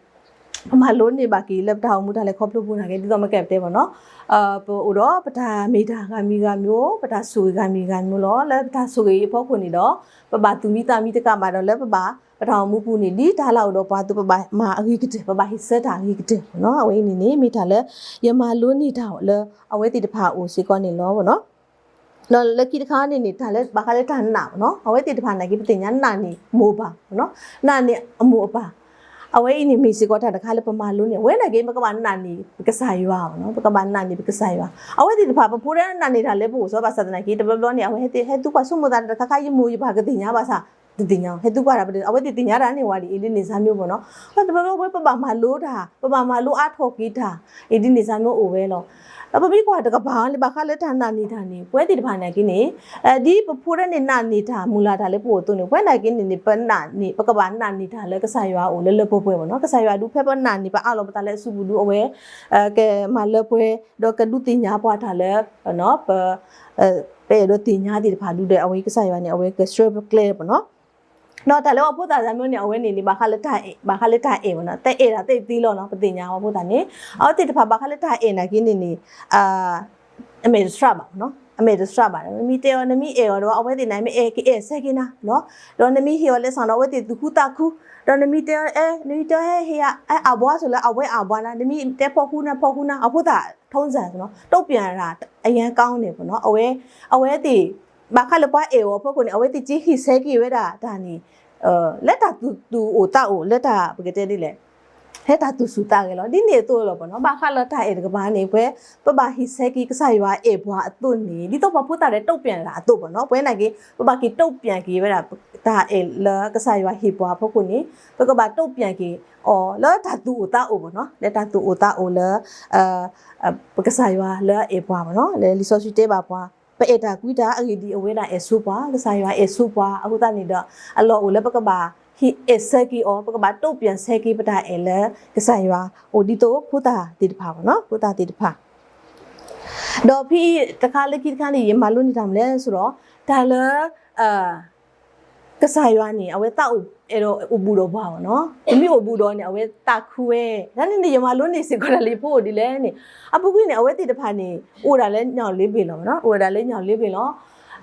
ပမၤလိန့ၢ်ဘၣ်က့ၤလၢပတၢ်အိၣ်မူတၢ်လဲၤခီဖျိပူၤနာ်က့ ဒ်သိးမ့ၢ်ကဲပတဲမ့ၢ်နီၤ ပအိၣ်ဒီးပတၢ်မ့ၢ်တၢ်ဂၤမံၤဂၤမံၤ ပတၢ်ဆိၣ်ဂ့ၤဂၤမံၤဂၤမံၤလီၤ လၢပတၢ်ဆိၣ်ဂ့ၤအံၤအဖီခိၣ်န့ၣ်ဒီး ပဘၣ်သူၣ်မံသးမံတကးဘၣ်ဒီးလၢပဘၣ် ပတၢ်အိၣ်မူပူၤန့ၣ် ဒ်တၢ်လၢအိၣ်ဒီးပှၤအသိး ပဘၣ်မၤအဂ့ၤကတၢၢ် ပဘၣ်ဟ့ၣ်ဆၢတၢ်အဂ့ၤကတၢၢ်မ့ၢ်နီၤ အဝဲအံၤန့ၣ်န့ၣ် မ့ၢ်တၢ်လၢ ယမၤလိန့ၢ်တၢ်လၢအဝဲသ့ၣ်တဖၣ်အအိၣ်စ့ၢ်ကီးန့ၣ်လီၤမ့ၢ်နီၤ ဒီးလၢခံတခါန့ၣ်န့ၣ် တၢ်လၢဘၣ်ဃးလၢတၢ်နာ်မ့ၢ်နီၤ အဝဲသ့ၣ်တဖၣ်နာ်က့ ပသ့ၣ်ညါနာ်န့ၢ်မိၢ်ပၢ်မ့ၢ်နီၤ နာ်န့ၢ်အမိၢ်အပၢ် အဝဲအံၤန့ၣ်မ့ၢ်စ့ၢ်ကီးတၢ်တခါလၢပမၤလိန့ၢ် အဝဲနာ်က့ ပကဘၣ်နာ်န့ၢ်ပကစၢ်ယွၤမ့ၢ်နီၤ ပကဘၣ်နာ်န့ၢ်ပကစၢ်ယွၤ အဝဲသ့ၣ်တဖၣ် ပဖိဒၣ်နာ်န့ၢ်တၢ်လၢပအိၣ်စီ ဘၣ်ဆၣ်သနာ်က့ တဘျီဘျီန့ၣ် အဝဲဟဲသူကွၢ်ဆိကမိၣ်သးတခါခါ ယမိၢ်ယပၢ်ကသ့ၣ်ညါဘၣ်ဆၣ် တသ့ၣ်ညါ ဟဲသူကွၢ်တၢ်ပဒၢး အဝဲသ့ၣ်သ့ၣ်ညါတၢ်န့ၢ်ဝဲဒ်အံၤ ဒ်န့ၣ်စၢ်မ့ၢ်မ့ၢ်နီၤ တဘျီဘျီဝဲပဘၣ်မၤလိတၢ် ပဘၣ်မၤလိအါထီၣ်က့ၤတၢ် အံၤဒ်န့ၣ်စၢ်မ့ၢ်အိၣ်ဝဲလီၤ ဒီးပမ့ၢ်ကွၢ်တကပၤန့ၣ် ဘၣ်ဃးလၢတၢ်နာ်န့ၢ်တၢ်န့ၣ် ပဝဲသ့ၣ်တဖၣ်နာ်က့န့ၣ် ဒ်ပဖိဒၣ်န့ၢ်နာ်န့ၢ်တၢ် မုၢ်လၢ်တၢ်လၢပအိၣ်အသိးန့ၣ် ပဝဲနာ်က့န့ၣ်န့ၣ် ပနာ်န့ၢ် ပကဘၣ်နာ်န့ၢ်တၢ်လၢကစၢ်ယွၤအအိၣ်လၢလၢပှဲၤပှဲၤမ့ၢ်နီၤ ကစၢ်ယွၤဒုးဖဲပနာ်န့ၢ် ပအးလီၤပသးလၢအစုပူၤဒုးအဝဲ ကမၤလၢပှဲၤ ဒီးကဒုးသ့ၣ်ညါပှၤတၢ်လၢ ပ ပအဲၣ်ဒိးသ့ၣ်ညါသ့ၣ်တဖၣ်ဒုးဒီး အဝဲကစၢ်ယွၤန့ၣ် အဝဲကဆှၢပကျဲပနီၤ ဒီးတၢ်လၢပှၤဖိသၣ်စၢ်မ့ၢ်န့ၣ် အဝဲန့ၣ်န့ၣ် ဘၣ်ဃးလၢတၢ်အဲၣ် ဘၣ်ဃးလၢတၢ်အဲၣ်မ့ၢ်နီၤ တအဲၣ်ဒၣ်သ့ၣ်သ့လီၤနီၤ ပသ့ၣ်ညါပှၤဖိသၣ်န့ၣ် အဝဲသ့ၣ်တဖၣ်ဘၣ်ဃးလၢတၢ်အဲၣ်နာ်က့န့ၣ်န့ၣ် အမဲာ်တဆှးဘၣ်နီၤ အမဲာ်တဆှးဘၣ် နမ့ၢ်တဲအီၤ နမ့ၢ်အဲၣ်အီၤဒီး အဝဲသ့ၣ်န့ၣ် မ့ၢ်အဲၣ်ကအဲၣ်ဆၢက့ၤနၤနီၤ ဒီးနမ့ၢ်ဟ့ၣ်အီၤလၢစ့ၢ်ဒီး အဝဲသ့ၣ်သူၣ်ခုသးခု ဒီးနမ့ၢ်တဲအီၤ အဲ နမ့ၢ်တဲအီၤ ဟဲ ဟဲအဘွါဆိလၢ အဝဲအဘွါနၤ နမ့ၢ်တဲဖီၣ်ဃူနၤ ဖီၣ်ဃူနၤ အဖိသၣ်ထုံးစံၤနီၤ တုံ့ပြန်တာ အရမ်းကောင်းတယ်ပေါ့နော် အဝဲ အဝဲသ့ၣ် ဘၣ်ဃးလၢပှၤအဲၣ်အီၤအဖီခိၣ်န့ၣ် အဝဲသ့ၣ်က့ဟ့ၣ်ဆၢက့ၤဝဲဒၣ်တၢ်န့ၣ် လၢတၢ်သူၣ်အိၣ်သးအိၣ် လၢတၢ်ပကတဲဒ်လဲၣ် လၢတၢ်သူၣ်ဆူၣ်သးဂဲၤလီၤ ဒ်န့ၣ်အသိးလီၤပေါ့နော် ဘၣ်ဃးလၢတၢ်အဲၣ်တကပၤန့ၣ် ပဝဲ ပဘၣ်ဟ့ၣ်ဆၢက့ၤကစၢ်ယွၤအဲၣ်ပှၤအသိးန့ၣ် ဒ်သိးပှၤဖိသၣ်ဒီးတုံ့ပြန်တာအသိးပေါ့နော် ပဝဲနာ်က့ ပဘၣ်က့ၤတုံ့ပြန်က့ၤဝဲဒၣ် တၢ်အဲၣ်လၢကစၢ်ယွၤဟ့ၣ်ပှၤအဖီခိၣ်န့ၣ် ပကဘၣ်တုံ့ပြန်က့ၤအီၤလၢတၢ်သူၣ်အိၣ်သးအိၣ်ပေါ့နော် လၢတၢ်သူၣ်အိၣ်သးအိၣ်လၢ ပကစၢ်ယွၤလၢအအဲၣ်ပှၤပေါ့နော် လၢလံာ်စီဆှံတဲဘၣ်ပှၤ ပအဲၣ်တၢ်ကွံတၢ်အဂ့ၢ်ဒ်အံၤ အဝဲဒၣ်အဲၣ်ဆိပှၤ ကစၢ်ယွၤအဲၣ်ဆိပှၤ အဃိသတးန့ၣ်ဒီး အလီၢ်အိၣ်လၢပကဘၣ်ဟ့ၣ်အဲၣ်ဆၢက့ၤအီၤ ပကဘၣ်တုံ့ပြန်ဆၢက့ၤပတၢ်အဲၣ်လၢကစၢ်ယွၤအိၣ်ဒ်သိးဖိသၣ်သ့ၣ်တဖၣ်ပေါ့နော် ဖိသၣ်သ့ၣ်တဖၣ် ဒီးဖဲအံၤတခါလၢခံတခါန့ၣ် ယမၤလိန့ၢ်တၢ်မနုၤလဲၣ်ဆိုတော့ တၢ်လၢ ကစၢ်ယွၤန့ၣ် အဝဲသးအိၣ်အဲၣ်ဒိးအိၣ်ဘူးဒီးပှၤပေါ့နော် ပမ့ၢ်အိၣ်ဘူးဒီးန့ၣ် အဝဲသးခုဝဲ တၢ်န့ၣ်န့ၣ် ယမၤလိန့ၢ်စ့ၢ်ကီးတၢ်လၢယဖိအိၣ်ဒ်လဲၣ်န့ၣ် အပူၤကွံာ်န့ၣ် အဝဲသ့ၣ်တဖၣ်န့ၣ် အိၣ်ဒၣ်လၢညၣ်လ့ဘ့ၣ်လီၤပေါ့နော် အိၣ်ဝဲဒၣ်လၢညၣ်လ့ဘ့ၣ်လီၤ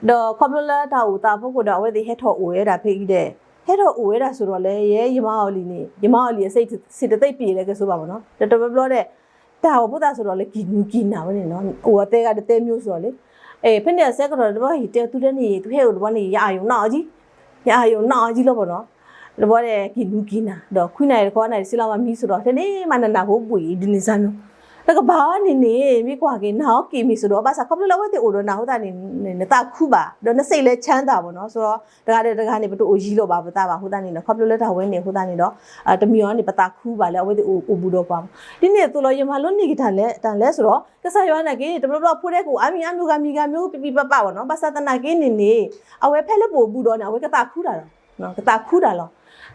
ဒီးခီဖျိလၢတၢ်အိၣ်သးအဖီခိၣ်ဒီး အဝဲသ့ၣ်ဟဲထီၣ်အိၣ်ဝဲဒၣ်ဖဲအံၤဒီး ဟဲထီၣ်အိၣ်ဝဲဒၣ်ဆိုတော့လဲၣ် ယဲယမါအီၤလံန့ၣ် ယမါအီၤလံအစ့တသ့ၣ်ပျံၤလဲၣ်ကဲဆိဘၣ်ပေါ့နော် တဘျီဘျီဒီး တၢ်အိၣ်ဖှိၣ်သးဆိုတော့လဲၣ် ကံၢ်နူကံၢ်နၢ်ဝဲန့ၣ်နီၤ အိၣ်အသဲဂၤတသဲမျိုးဆိုတော့လဲၣ် ဖဲန့ၣ်အဆၢကတီၢ်တဘျီ ယတဲသုတၢ်န့ၣ် သုဟဲအိၣ်တဘျီန့ၣ် ယအာရုံနးအီၤကံ ယအာရုံနးအီၤကံလီၤပေါ့နော် တဘျီဒီးကံၢ်နူကံၢ်နၢ် ဒီးခွံနၣ်ရံၣ်တခီနၣ်ရံၣ်ဆံလီၤမးမံဆိုတော့ ထဲန့ၣ်မးနနၢ်ဟူဘှံးဒ်န့ၣ်စၢ်နီၤ တကပၤအီၤန့ၣ်န့ၣ် မ့ၢ်ကွၢ်က့ၤ နာ်အီၤက့ၤမ့ၢ်စိဒီး ဘၣ်ဆၣ်ခီဖျိလၢအဝဲသ့ၣ်အိၣ်ဒီးနၤအဃိသတးန့ၣ် နသးခုဘၣ် ဒီးနစိတ်လည်းချမ်းသာဘၣ်နီၤ. ဆိုတော့ တဂၤဒီးတဂၤန့ၣ် ပတအိၣ်ယံၤလီၤဘၣ်ပသးဘၣ်အဃိသတးန့ၣ်နီၤ, ခီဖျိလၢတၢ်ဝဲန့ၣ်အဃိသတးန့ၣ်ဒီး တမံၤအီၤန့ၣ် ပသးခုဘၣ်လၢအဝဲသ့ၣ်အိၣ်ဘူးဒီးပှၤ. ဒ်န့ၣ်အသိးလီၤ ယမၤလိန့ၢ်က့ၤတၢ်လဲၣ် တၢ်လဲၣ်ဆိုတော့ ကစၢ်ယွၤနာ်က့ တဘျီဘျီအဖိဒဲကအိၣ်အါမံၤအါမံၤဂၤမံၤဂၤမံၤ ပပံၤပပာ်ဘၣ်နီၤ, ဘၣ်ဆၣ်သနာ်က့န့ၣ်န့ၣ် အဝဲဖဲလၢပအိၣ်ဘူးဒီးန့ၣ် အဝဲကသးခုတၢ်လီၤ. ကသးခုတၢ်လီၤ.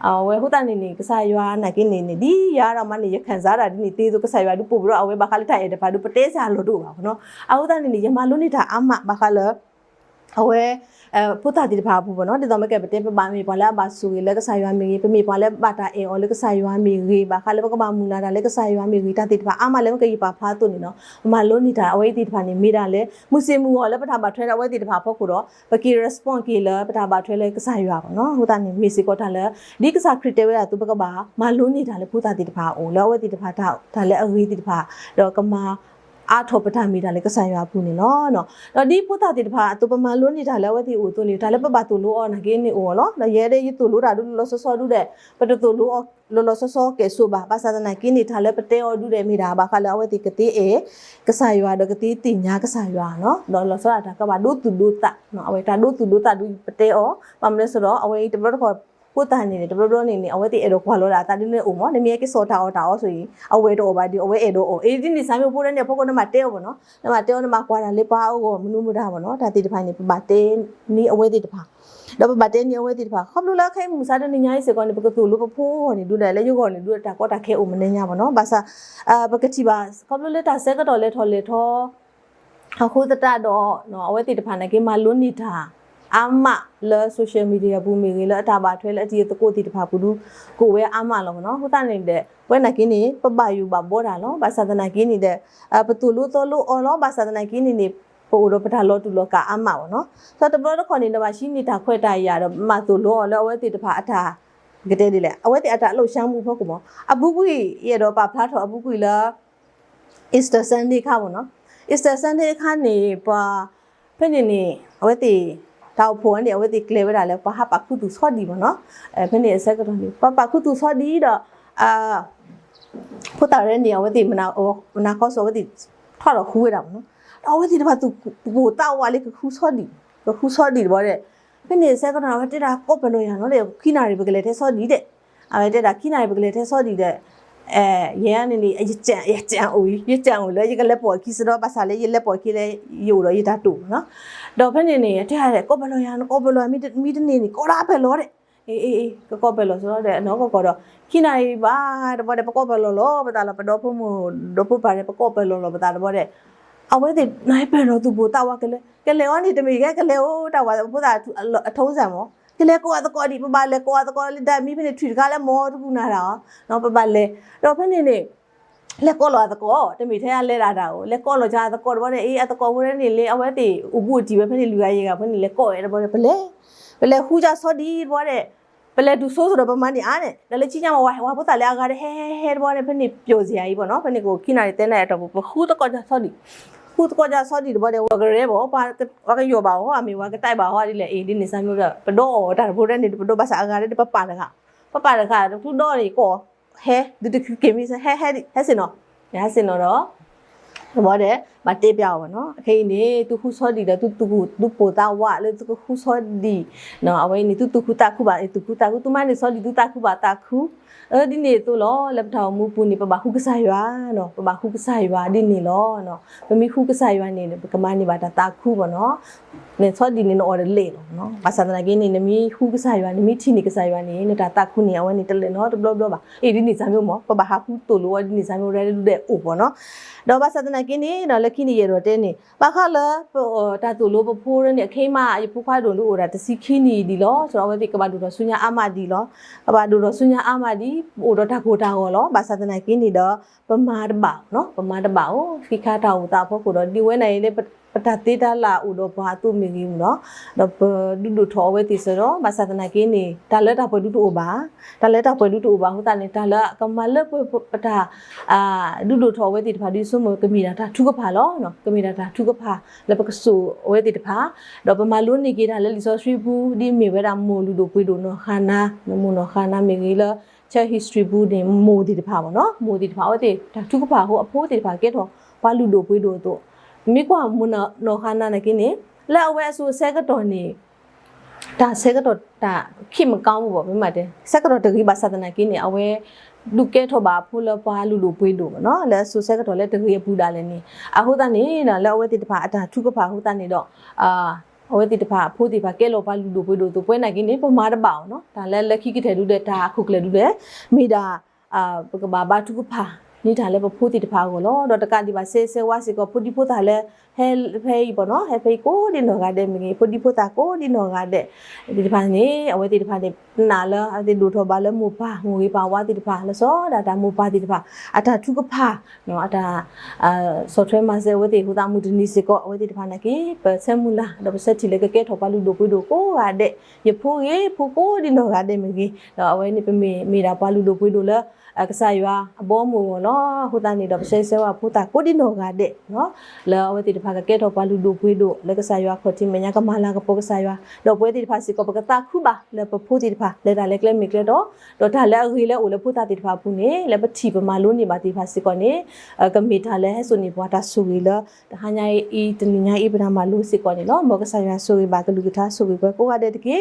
အဝဲအဃိသတးန့ၣ်န့ၣ် ကစၢ်ယွၤနာ်က့န့ၣ်န့ၣ် ဒ်ယၤဒီးမးန့ၣ် ယခံစားတၢ်ဒ်န့ၣ်သ့သိး ကစၢ်ယွၤဒုးပိာ်ပဒီးအဝဲဘၣ်ဃးလၢတၢ်အဲၣ်တဖၣ်ဒုး ပတဲစ့ၢ်အလီၢ်တအိၣ်ဘၣ်နီၤ. အဃိသတးန့ၣ်န့ၣ် ယမၤလိန့ၢ်တၢ်အါမးဘၣ်ဃးလၢ အဝဲ ဖိသၣ်သ့ၣ်တဖၣ်အပူၤဘၣ်နီၤ, ဒ်သိးမ့ၢ်ကဲပတဲ ပဘၣ်မ့ၢ်ပှၤလၢအဘၣ်ဆိၣ်ဂ့ၤလၢကစၢ်ယွၤမ့ၢ်ဂ့ၤ, ပမ့ၢ်ပှၤလၢဘၣ်တၢ်အဲၣ်အီၤလၢကစၢ်ယွၤမ့ၢ်ဂ့ၤ, ဘၣ်ဃးလၢပကဘၣ်မုၢ်လၢ်တၢ်လၢကစၢ်ယွၤမ့ၢ်ဂ့ၤ, တၢ်သ့ၣ်တဖၣ်အါမးလၢမ့ၢ်ကယပာ်ဖျါအသိးန့ၣ်နီၤ, မၤလိန့ၢ်တၢ်အဝဲသ့ၣ်တဖၣ်န့ၣ် မ့ၢ်ဒၣ်လၢ မုၢ်စ့ၣ်မုၢ်ဂီၤလၢပတၢ်ဘၣ်ထွဲဒီးအဝဲသ့ၣ်တဖၣ်အဖီခိၣ်ဒီး ပက့ၤ respond က့ၤလၢပတၢ်ဘၣ်ထွဲလၢကစၢ်ယွၤဘၣ်နီၤ. အဃိသတးန့ၣ် မ့ၢ်စ့ၢ်ကီးတၢ်လၢ ဒ်ကစၢ်ခရံာ်တဲဝဲဒၣ်အသိး ပကဘၣ်မၤလိန့ၢ်တၢ်လၢဖိသၣ်သ့ၣ်တဖၣ်အအိၣ် လၢအဝဲသ့ၣ်တဖၣ်တၢ် တၢ်လၢအဂ့ၤသ့ၣ်တဖၣ် ဒီးကမၤ အါထီၣ်ပတၢ်မ့ၢ်တၢ်လၢကစၢ်ယွၤအပူၤန့ၣ်လီၤ. ဒီးဒ်ဖိသၣ်သ့ၣ်တဖၣ်အသိး ပမၤလိန့ၢ်တၢ်လၢအဝဲသ့ၣ်အိၣ်အသိးန့ၣ် တၢ်လၢပဘၣ်သိၣ်လိအီၤနာ်က့န့ၣ်အိၣ်လီၤ. ဒီးယဲဒၣ်ယသိၣ်လိတၢ်ဒုးလီၤလီၤဆီဆီဒုဒီး ပတသိၣ်လိအီၤလီၤလီၤဆီဆီကဲၣ်ဆိးဘၣ်, ဘၣ်ဆၣ်သနာ်က့န့ၣ် တၢ်လၢပတဲအီၤဒုဒီးမ့ၢ်ဒၣ် ဘၣ်ဃးလၢအဝဲသ့ၣ်ကသ့အဲၣ်ကစၢ်ယွၤ ဒီးကသ့သ့ၣ်ညါကစၢ်ယွၤနီၤ, ဒီးလီၤဆီဒၣ်တၢ်ကဘၣ်ဒိသူၣ်ဒိသး, အဝဲတၢ်ဒိသူၣ်ဒိသးဒုပတဲအီၤ, ဘၣ်မနုၤလဲၣ်ဆိုတော့ အဝဲအံၤတဘျီတခီၣ် ဖိသၣ်န့ၣ်န့ၣ် တဘျီဘျီန့ၣ်န့ၣ် အဝဲသ့ၣ်အဲၣ်ဒိးကွၢ်လီၤဒၣ်အသးဒ်န့ၣ်အိၣ်မး, နမ့ၢ်ဟဲက့ၤစိာ်တၢ်အီၣ်တၢ်အီဆိအံၤ အဝဲတအီၣ်ဘၣ်ဒီး အဝဲအဲၣ်ဒိးအီၣ်, အ့ ဒ်န့ၣ်စၢ်မ့ၢ်ဖိဒဲန့ၣ် အဖီခိၣ်နမၤတဲအီၤဘၣ်နီၤ, နမၤတဲအီၤ နမၤကွၢ်တၢ်လၢပှၤအဂီၢ် မနုၤမတၤဘၣ်နီၤ, တၢ်သ့ၣ်တဖၣ်န့ၣ် ပဘၣ်တဲန့ၢ်အဝဲသ့ၣ်တဖၣ် ဒီးပဘၣ်တဲန့ၢ်အဝဲသ့ၣ်တဖၣ် ခီဖျိလၢခဲအံၤမုၢ်ဆါတနံၤညါအံၤစ့ၢ်ကီးန့ၣ် ပကသိၣ်လိပဖိအဂီၢ်န့ၣ် ဒုးဒၣ်လၢယဂီၢ်န့ၣ် ဒုးတၢ်ကီတၢ်ခဲအိၣ်မနုၤညါဘၣ်နီၤ, ဘၣ်ဆၣ် ပကထံၣ်ဘၣ် ခီဖျိလၢတၢ်ဆၢကတီၢ်လဲၤထီၣ်လဲၤထီ အဃိသတးဒီး အဝဲသ့ၣ်တဖၣ်နာ်က့မၤလိန့ၢ်တၢ်အါမးလၢ social media ပူၤမ့ၢ်ဂ့ၤ လၢအတၢ်ဘၣ်ထွဲလၢအတံၤအသကိးသ့ၣ်တဖၣ်ပူၤဒုး ကအိၣ်ဝဲအါမးလီၤနီၤ. အဃိသတးန့ၣ်ဒီး ပဝဲနာ်က့န့ၣ် ပဘၣ်ယိၣ်ဘၣ်ဘှီတၢ်လီၤ. ဘၣ်ဆၣ်သနာ်က့န့ၣ်ဒီး ပသိၣ်လိသီလိအီၤလီၤ. ဘၣ်ဆၣ်သနာ်က့န့ၣ်န့ၣ် ပအိၣ်ဒီးပတၢ်လီၤတူာ်လီၤကာ်အါမးဘၣ်နီၤ. ဒီးတဘျီတခီၣ်န့ၣ်ဒီး ဘၣ်ဟံးန့ၢ်တၢ်ခွဲးတၢ်ယာ်ဒီး မၤသိၣ်လိအီၤလၢအဝဲသ့ၣ်တဖၣ်အတၢ် ကတဲဒ်လဲၣ် အဝဲသ့ၣ်အတၢ်လှုပ်ရှားမှု ဖီခိၣ်မး. အပူၤကွံာ် ယအဲၣ်ဒိးပာ်ဖျါထီၣ်အပူၤကွံာ်လၢ Easter Sunday အခါမးနီၤ. Easter Sunday အခါန့ၣ် ပှၤ ဖဲန့ၣ်န့ၣ် အဝဲသ့ၣ် တၢ်အိၣ်ဖှိၣ်ဝဲန့ၣ် အဝဲသ့ၣ်ကျဲၤဝဲဒၣ်လၢ ပှၤဟးပာ်ခူသူၣ်ဆီဒံၣ်မးနီၤ. ဖဲန့ၣ်အဆၢကတီၢ်န့ၣ် ပှၤပာ်ခူသူၣ်ဆီဒံၣ်ဒီး ဖိသၣ်ရဲန့ၣ် အဝဲသ့ၣ် မနၤခီစ့ၢ် အဝဲသ့ၣ် ထီၣ်ဒီးဃူဝဲဒၣ်မးနီၤ. ဒီးအဝဲသ့ၣ်တဖၣ်သူၣ်ပိၢ်သးဝးလၢကဃူဆီဒံၣ်, ကဃူဆီဒံၣ်တဘျီဒီး ဖဲန့ၣ်အဆၢကတီၢ်န့ၣ် အဝဲတဲဒၣ် ကိးပလီၢ်ယၤနီၤဒီး ခံနၣ်ရံၣ်ပကလဲၤထဲဆီဒံၣ်ဒီး အဝဲတဲဒၣ် ခံနၣ်ရံၣ်ပကလဲၤထဲဆီဒံၣ်ဒီး ယဲန့ၣ်န့ၣ် ယကၠၣ်အိၣ် ယကၠၣ်အိၣ်လၢယကလဲၤပိာ်အခံစ့ၢ်ဒီး ဘၣ်ဆၣ်လၢယလဲၤပိာ်အခံလၢ ယအိၣ်ဒီးယတၢ်တိာ်မးနီၤ. ဒီးဖဲန့ၣ်န့ၣ် တဲဒၣ် ကိးပလီၢ်ယၤ ကိးပလီၢ်ယၤ မ့ၢ်တန့ၢ်န့ၣ် ကိးဒၣ်ပလီၢ်ဒီး အ့ အ့ အ့ ကကိးပလီၢ်စ့ၢ်ဒီး နီၢ်ကီၢ်ကီၢ်ဒီး ခံနၣ်ရံၣ်ဘၣ်တဘျီဒီး ပကိးပလီၢ်လီၤ ပသးလီၤ ပဒီဖိမိၢ် ဒီဖိပၢ်ဒီး ပကိးပလီၢ်လီၤပသးတဘျီဒီး အဝဲသ့ၣ် နဟဲပၢၢ်လီၤသူၣ်ပိၢ်သးဝးကလဲၤ ကလဲၤအီၤန့ၣ် တမ့ၢ်ကဲကလဲၤအိၣ်တၢ်ဝးဖိသၣ်အထုံးစၢ်မး ကလဲၤကိးအသကိးဒံး ပဘၣ်လဲၤကိးအသကိးလၢ ဒၣ်မံဖဲန့ၣ် ထွံၣ်တခါလၢမီတကူၣ်နၤတၢ်အီၤ ပဘၣ်လဲၤ ဒီးဖဲန့ၣ်န့ၣ် လဲၤကိးလီၤအသကိး တမ့ၢ်ထဲအလဲၤဒၣ်တၢ်အိၣ် လဲၤကိးလီၤက့ၤအသကိးတဘျီဒီး အ့ အသကိးဖိဒဲန့ၣ်လၢ အဝဲသ့ၣ်အိၣ်ဘူးအိၣ်တံၢ်ဝဲဖဲန့ၣ် လုၢ်ဂၤယဲၢ်ဂၤဖဲန့ၣ် လဲၤကိးဝဲတဘျီဒီး ပလဲၤ ပလဲၤဃူကၢ်ဆီဒံၣ်တဘျီဒီး ပလဲၤတုၤဆိစ့ၢ်ဒီး ပမၤန့ၢ်အါန့ၣ် ဒီးလၢခံညါမး ဝၤဖိသၣ်လၢအဂၤဒီး ဟဲဟဲဟဲတဘျီန့ၣ် ဖဲန့ၣ်ပျိၢ်စ့ၢ်အံၤဘၣ်နီၤ ဖဲန့ၣ်ကအိၣ်ခံနၣ်ရံၣ်သၢနၣ်ရံၣ်အတီၢ်ပူၤ ပဃူသကိးကၢ်ဆီဒံၣ် ဃူသကိးကၢ်ဆီဒံၣ်တဘျီဒီး ပှၤကရဲဘၣ် ပှၤကယီၢ်ဘၣ်အီၤ အမ့ၢ်ပှၤကတဲဘၣ်အီၤဒ်လဲၣ် အ့ ဒ်န့ၣ်စၢ်မ့ၢ်ဒီး ပဒီးအီၣ်တၢ်တဘျီဒီးန့ၣ် ပဒီးဘၣ်ဆၣ်အဂၤဒီး ပပာ်တဂၤ ပပာ်တဂၤ တဖုဒီးန့ၣ် ကိး ဟဲ ဒုးတက့ၤမ့ၢ် ဟဲ ဟဲ ဟဲဆ့ၣ်နီၤ ဟဲဆ့ၣ်နီၤဒီး တဘျီဒီး ဘၣ်တဲပျးအီၤဘၣ်နီၤ ခဲအံၤန့ၣ် သုဃူဆီဒံၣ်ဒီး သုသူၣ်ပိၢ်သးဝးလၢသုကဃူဆီဒံၣ် အဝဲအံၤန့ၣ် သုသူၣ်ခုသးခုဘၣ် သုသူၣ်ခုသးခု သုမၤန့ၢ်ဆီဒံၣ် သုသးခုဘၣ်သးခု အၢ ဒ်န့ၣ်အသိးလီၤ လၢပတၢ်အိၣ်မူပူၤန့ၣ် ပဘၣ်ဃူကစၢ်ယွၤနီၤ ပဘၣ်ဃူကစၢ်ယွၤဒ်န့ၣ်လီၤ. ပမ့ၢ်ဃူကစၢ်ယွၤန့ၣ် ပကမၤန့ၢ်ဘၣ်တၢ်သးခုဘၣ်နီၤ နဆီဒံၣ်န့ၣ် နအီၣ်တလဲာ်လီၤ. ဘၣ်ဆၣ်သနာ်က့န့ၣ် နမ့ၢ်ဃူကစၢ်ယွၤ နမ့ၢ်ထံၣ်န့ၢ်ကစၢ်ယွၤန့ၣ် နတၢ်သးခုန့ၣ် အဝဲန့ၣ်တလဲာ်နီတဘျီဘျီဘၣ်. အ့ ဒ်န့ၣ်စၢ်မ့ၢ်မ့ၢ် ပဘၣ်ဟးဃုသိၣ်လိအီၤဒ်န့ၣ်စၢ်မ့ၢ် ရဲဒုးဒဲးအိၣ်ဘၣ်နီၤ. ဒီးဘၣ်ဆၣ်သနာ်က့န့ၣ် လၢခံန့ၣ်ယအဲၣ်ဒိးတဲန့ၣ် ဘၣ်ဃးလၢ တၢ်သိၣ်လိပဖိရဲန့ၣ် အခဲအံၤမး ယဖိခွါဒိၣ်ဒုးအိၣ်ဒၣ်တဆံခံနံၣ်ဒံးလီၤ. ဆိုတော့ အဝဲသ့ၣ်ကဘၣ်ဒိၣ်ထီၣ်ဆူညါအါမးဒံးလီၤ. ကဘၣ်ဒိၣ်ထီၣ်ဆူညါအါမးဒံး အိၣ်ဒီးတၢ်ကိၢ်တၢ်ဂီၤလီၤ. ဘၣ်ဆၣ်သနာ်က့န့ၣ်ဒီး ပမၤတဘၣ်နီၤ ပမၤတဘၣ်အိၣ် ခံခါတၢ်အိၣ်သးအဖီခိၣ်ဒီး ဒ်ဝဲန့ၣ်အံၤလၢ ပတၢ်သ့တၢ်လၢ်အိၣ်ဒီးပှၤအသိးမ့ၢ်ဂ့ၤမ့ၢ်နီၤ ဒီးပဒုးဒိၣ်ထီၣ်အဝဲသ့ၣ်စ့ၢ်ဒီး ဘၣ်ဆၣ်သနာ်က့န့ၣ် တၢ်လၢတၢ်ပှဲၤဒုးတအိၣ်ဘၣ်, တၢ်လၢတၢ်ပှဲၤဒုးတအိၣ်ဘၣ်အဃိသတးန့ၣ် တၢ်လၢကမၤလၢပတၢ် ဒုးဒိၣ်ထီၣ်အဝဲသ့ၣ်တဖၣ်ဒ်ဆိကမိၣ် ကမ့ၢ်ဒၣ်တၢ်ထုကဖၣ်လီၤ. ကမ့ၢ်ဒၣ်တၢ်ထုကဖၣ်လၢပကစိာ်အဝဲသ့ၣ်တဖၣ် ဒီးပမၤလိန့ၢ်က့ၤတၢ်လၢလံာ်စီဆှံပူၤ ဒ်မ့ၢ်ဝဲဒၣ်မိၢ်လုၢ်ဒိၣ်ပှ့ၤဒိၣ်နီၢ်ဃါနါ မိၢ်နီၢ်ဃါနါမ့ၢ်ဂ့ၤလၢ church history ပူၤန့ၣ် မိၢ်သ့ၣ်တဖၣ်မ့ၢ်နီၤ, မိၢ်သ့ၣ်တဖၣ် အဝဲသ့ၣ်တၢ်ထုကဖၣ်အဃိ အဖိသ့ၣ်တဖၣ်ကဲထီၣ်ပှၤလုၢ်ဒိၣ်ပှ့ၤဒိၣ်အသိး, မ့ၢ်ကွၢ်မိၢ်နီၢ်ဃါနၤနာ်က့န့ၣ် လၢအဝဲအစိၤဆၢကတီၢ်န့ၣ် တၢ်ဆၢကတီၢ်တၢ်ခံးမကီမ့ၢ်ဘၣ် မ့ၢ်တဲ ဆၢကတီၢ်တဂ့ၤဘၣ်ဆၣ်သနာ်က့န့ၣ် အဝဲ ဒုးကဲထီၣ်ဘၣ်အဖိလၢပှၤလုၢ်ဒိၣ်ပှ့ၤဒိၣ်မ့ၢ်နီၤ, လၢအစိၤဆၢကတီၢ်လၢတဂ့ၤအပူၤဒၣ်လဲာ်န့ၣ်, အဃိသတးန့ၣ် လၢအဝဲသ့ၣ်တဖၣ်အတၢ်ထုကဖၣ်အဃိသတးန့ၣ်ဒီး အဝဲသ့ၣ်တဖၣ်အဖိသ့ၣ်တဖၣ်ကဲလီၤပှၤလုၢ်ဒိၣ်ပှ့ၤဒိၣ်အသိး ပဝဲနာ်က့န့ၣ် ပမၤတဘၣ်အီၤနီၤ, တၢ်လၢလၢခံကတၢၢ်ဒုးဒီး တၢ်အခိၣ်ကျၢၢ်ဒုးဒီး မ့ၢ်ဒၣ် ပကဘၣ်ဘါထုကဖၣ်န့ၢ်တၢ်လၢပဖိသ့ၣ်တဖၣ်အဂီၢ်လီၤ. ဒီးတကးဒံးဘၣ် ဆဲးဆဲးဝါစ့ၢ်ကီး ဖိဒံဖိသၣ်လၢ ဟဲဖဲအံၤပနီၤ, ဟဲဖဲအံၤကိးဒံနီၢ်ဂၤဒဲးမ့ၢ်ဂ့ၤ, ဖိဒံဖိသၣ်ကိးဒံနီၢ်ဂၤဒဲးသ့ၣ်တဖၣ်န့ၣ် အဝဲသ့ၣ်တဖၣ်န့ၣ် နာ်လၢအဝဲသ့ၣ်ဒိၣ်ထီၣ်ဘၣ်လၢမိၢ်ပၢ်မိၢ်ဂ့ၤပၢ်ဝါသ့ၣ်တဖၣ် လၢစီၤဒၣ်တၢ်မိၢ်ပၢ်သ့ၣ်တဖၣ် အတၢ်ထုကဖၣ် အတၢ် ဆီၣ်ထွဲမၤစၢၤအဝဲသ့ၣ်အဃိသတး မုၢ်တနံၤစ့ၢ်ကီး အဝဲသ့ၣ်တဖၣ်နာ်က့ ပဆၢမုၢ်လၢ် ဒီးပဆၢထံၣ်လၢကကဲထီၣ်ပှၤလုၢ်ဒိၣ်ပှ့ၤဒိၣ်ကိးဂၤဒဲး, ယဖိဂ့ၤ ဖိကိးဒံနီၢ်ဂၤဒဲးမ့ၢ်ဂ့ၤ, ဒီးအဝဲန့ၣ်ပမ့ၢ်မ့ၢ်ဒၣ်ပှၤလုၢ်ဒိၣ်ပှ့ၤဒိၣ်လၢ ကစၢ်ယွၤအဘီအမုၢ်အဂီၢ်လီၤ. အဃိသတးန့ၣ်ဒီး ပဆဲးဆဲးဝါဖိသၣ်ကိးဒံနီၢ်ဂၤဒဲး လၢအဝဲသ့ၣ်တဖၣ်ကကဲထီၣ်ပှၤလုၢ်ဒိၣ်ပှ့ၤဒိၣ် လၢကစၢ်ယွၤအခီၣ်ထံးမဲာ်ညါကမၤလၤကပီၤကစၢ်ယွၤ, ဒီးပဝဲသ့ၣ်တဖၣ်စ့ၢ်ကီး ပကသးခုဘၣ်လၢပဖိသ့ၣ်တဖၣ် လၢတၢ်လၢကျဲမ့ၢ်ကျဲတီ, ဒီးတၢ်လၢအဂ့ၤလၢအအိၣ်လၢဖိသၣ်သ့ၣ်တဖၣ်အပူၤန့ၣ် လၢပထံၣ်ပမၤလိန့ၢ်ဘၣ်သ့ၣ်တဖၣ်စ့ၢ်ကီးန့ၣ် ကမ့ၢ်တၢ်လၢဟဲစိာ်န့ၢ်ပှၤတၢ်ဆိၣ်ဂ့ၤလၢ တဟါညါအံၤ တနံၤညါအံၤ ပတၢ်မၤလိစ့ၢ်ကီးန့ၣ်လီၤ. မ်ကစၢ်ယွၤဆိၣ်ဂ့ၤဘၣ်ကလုၢ်ကထါ ဆိၣ်ဂ့ၤပှၤကိးဂၤဒဲးတက့ၢ်.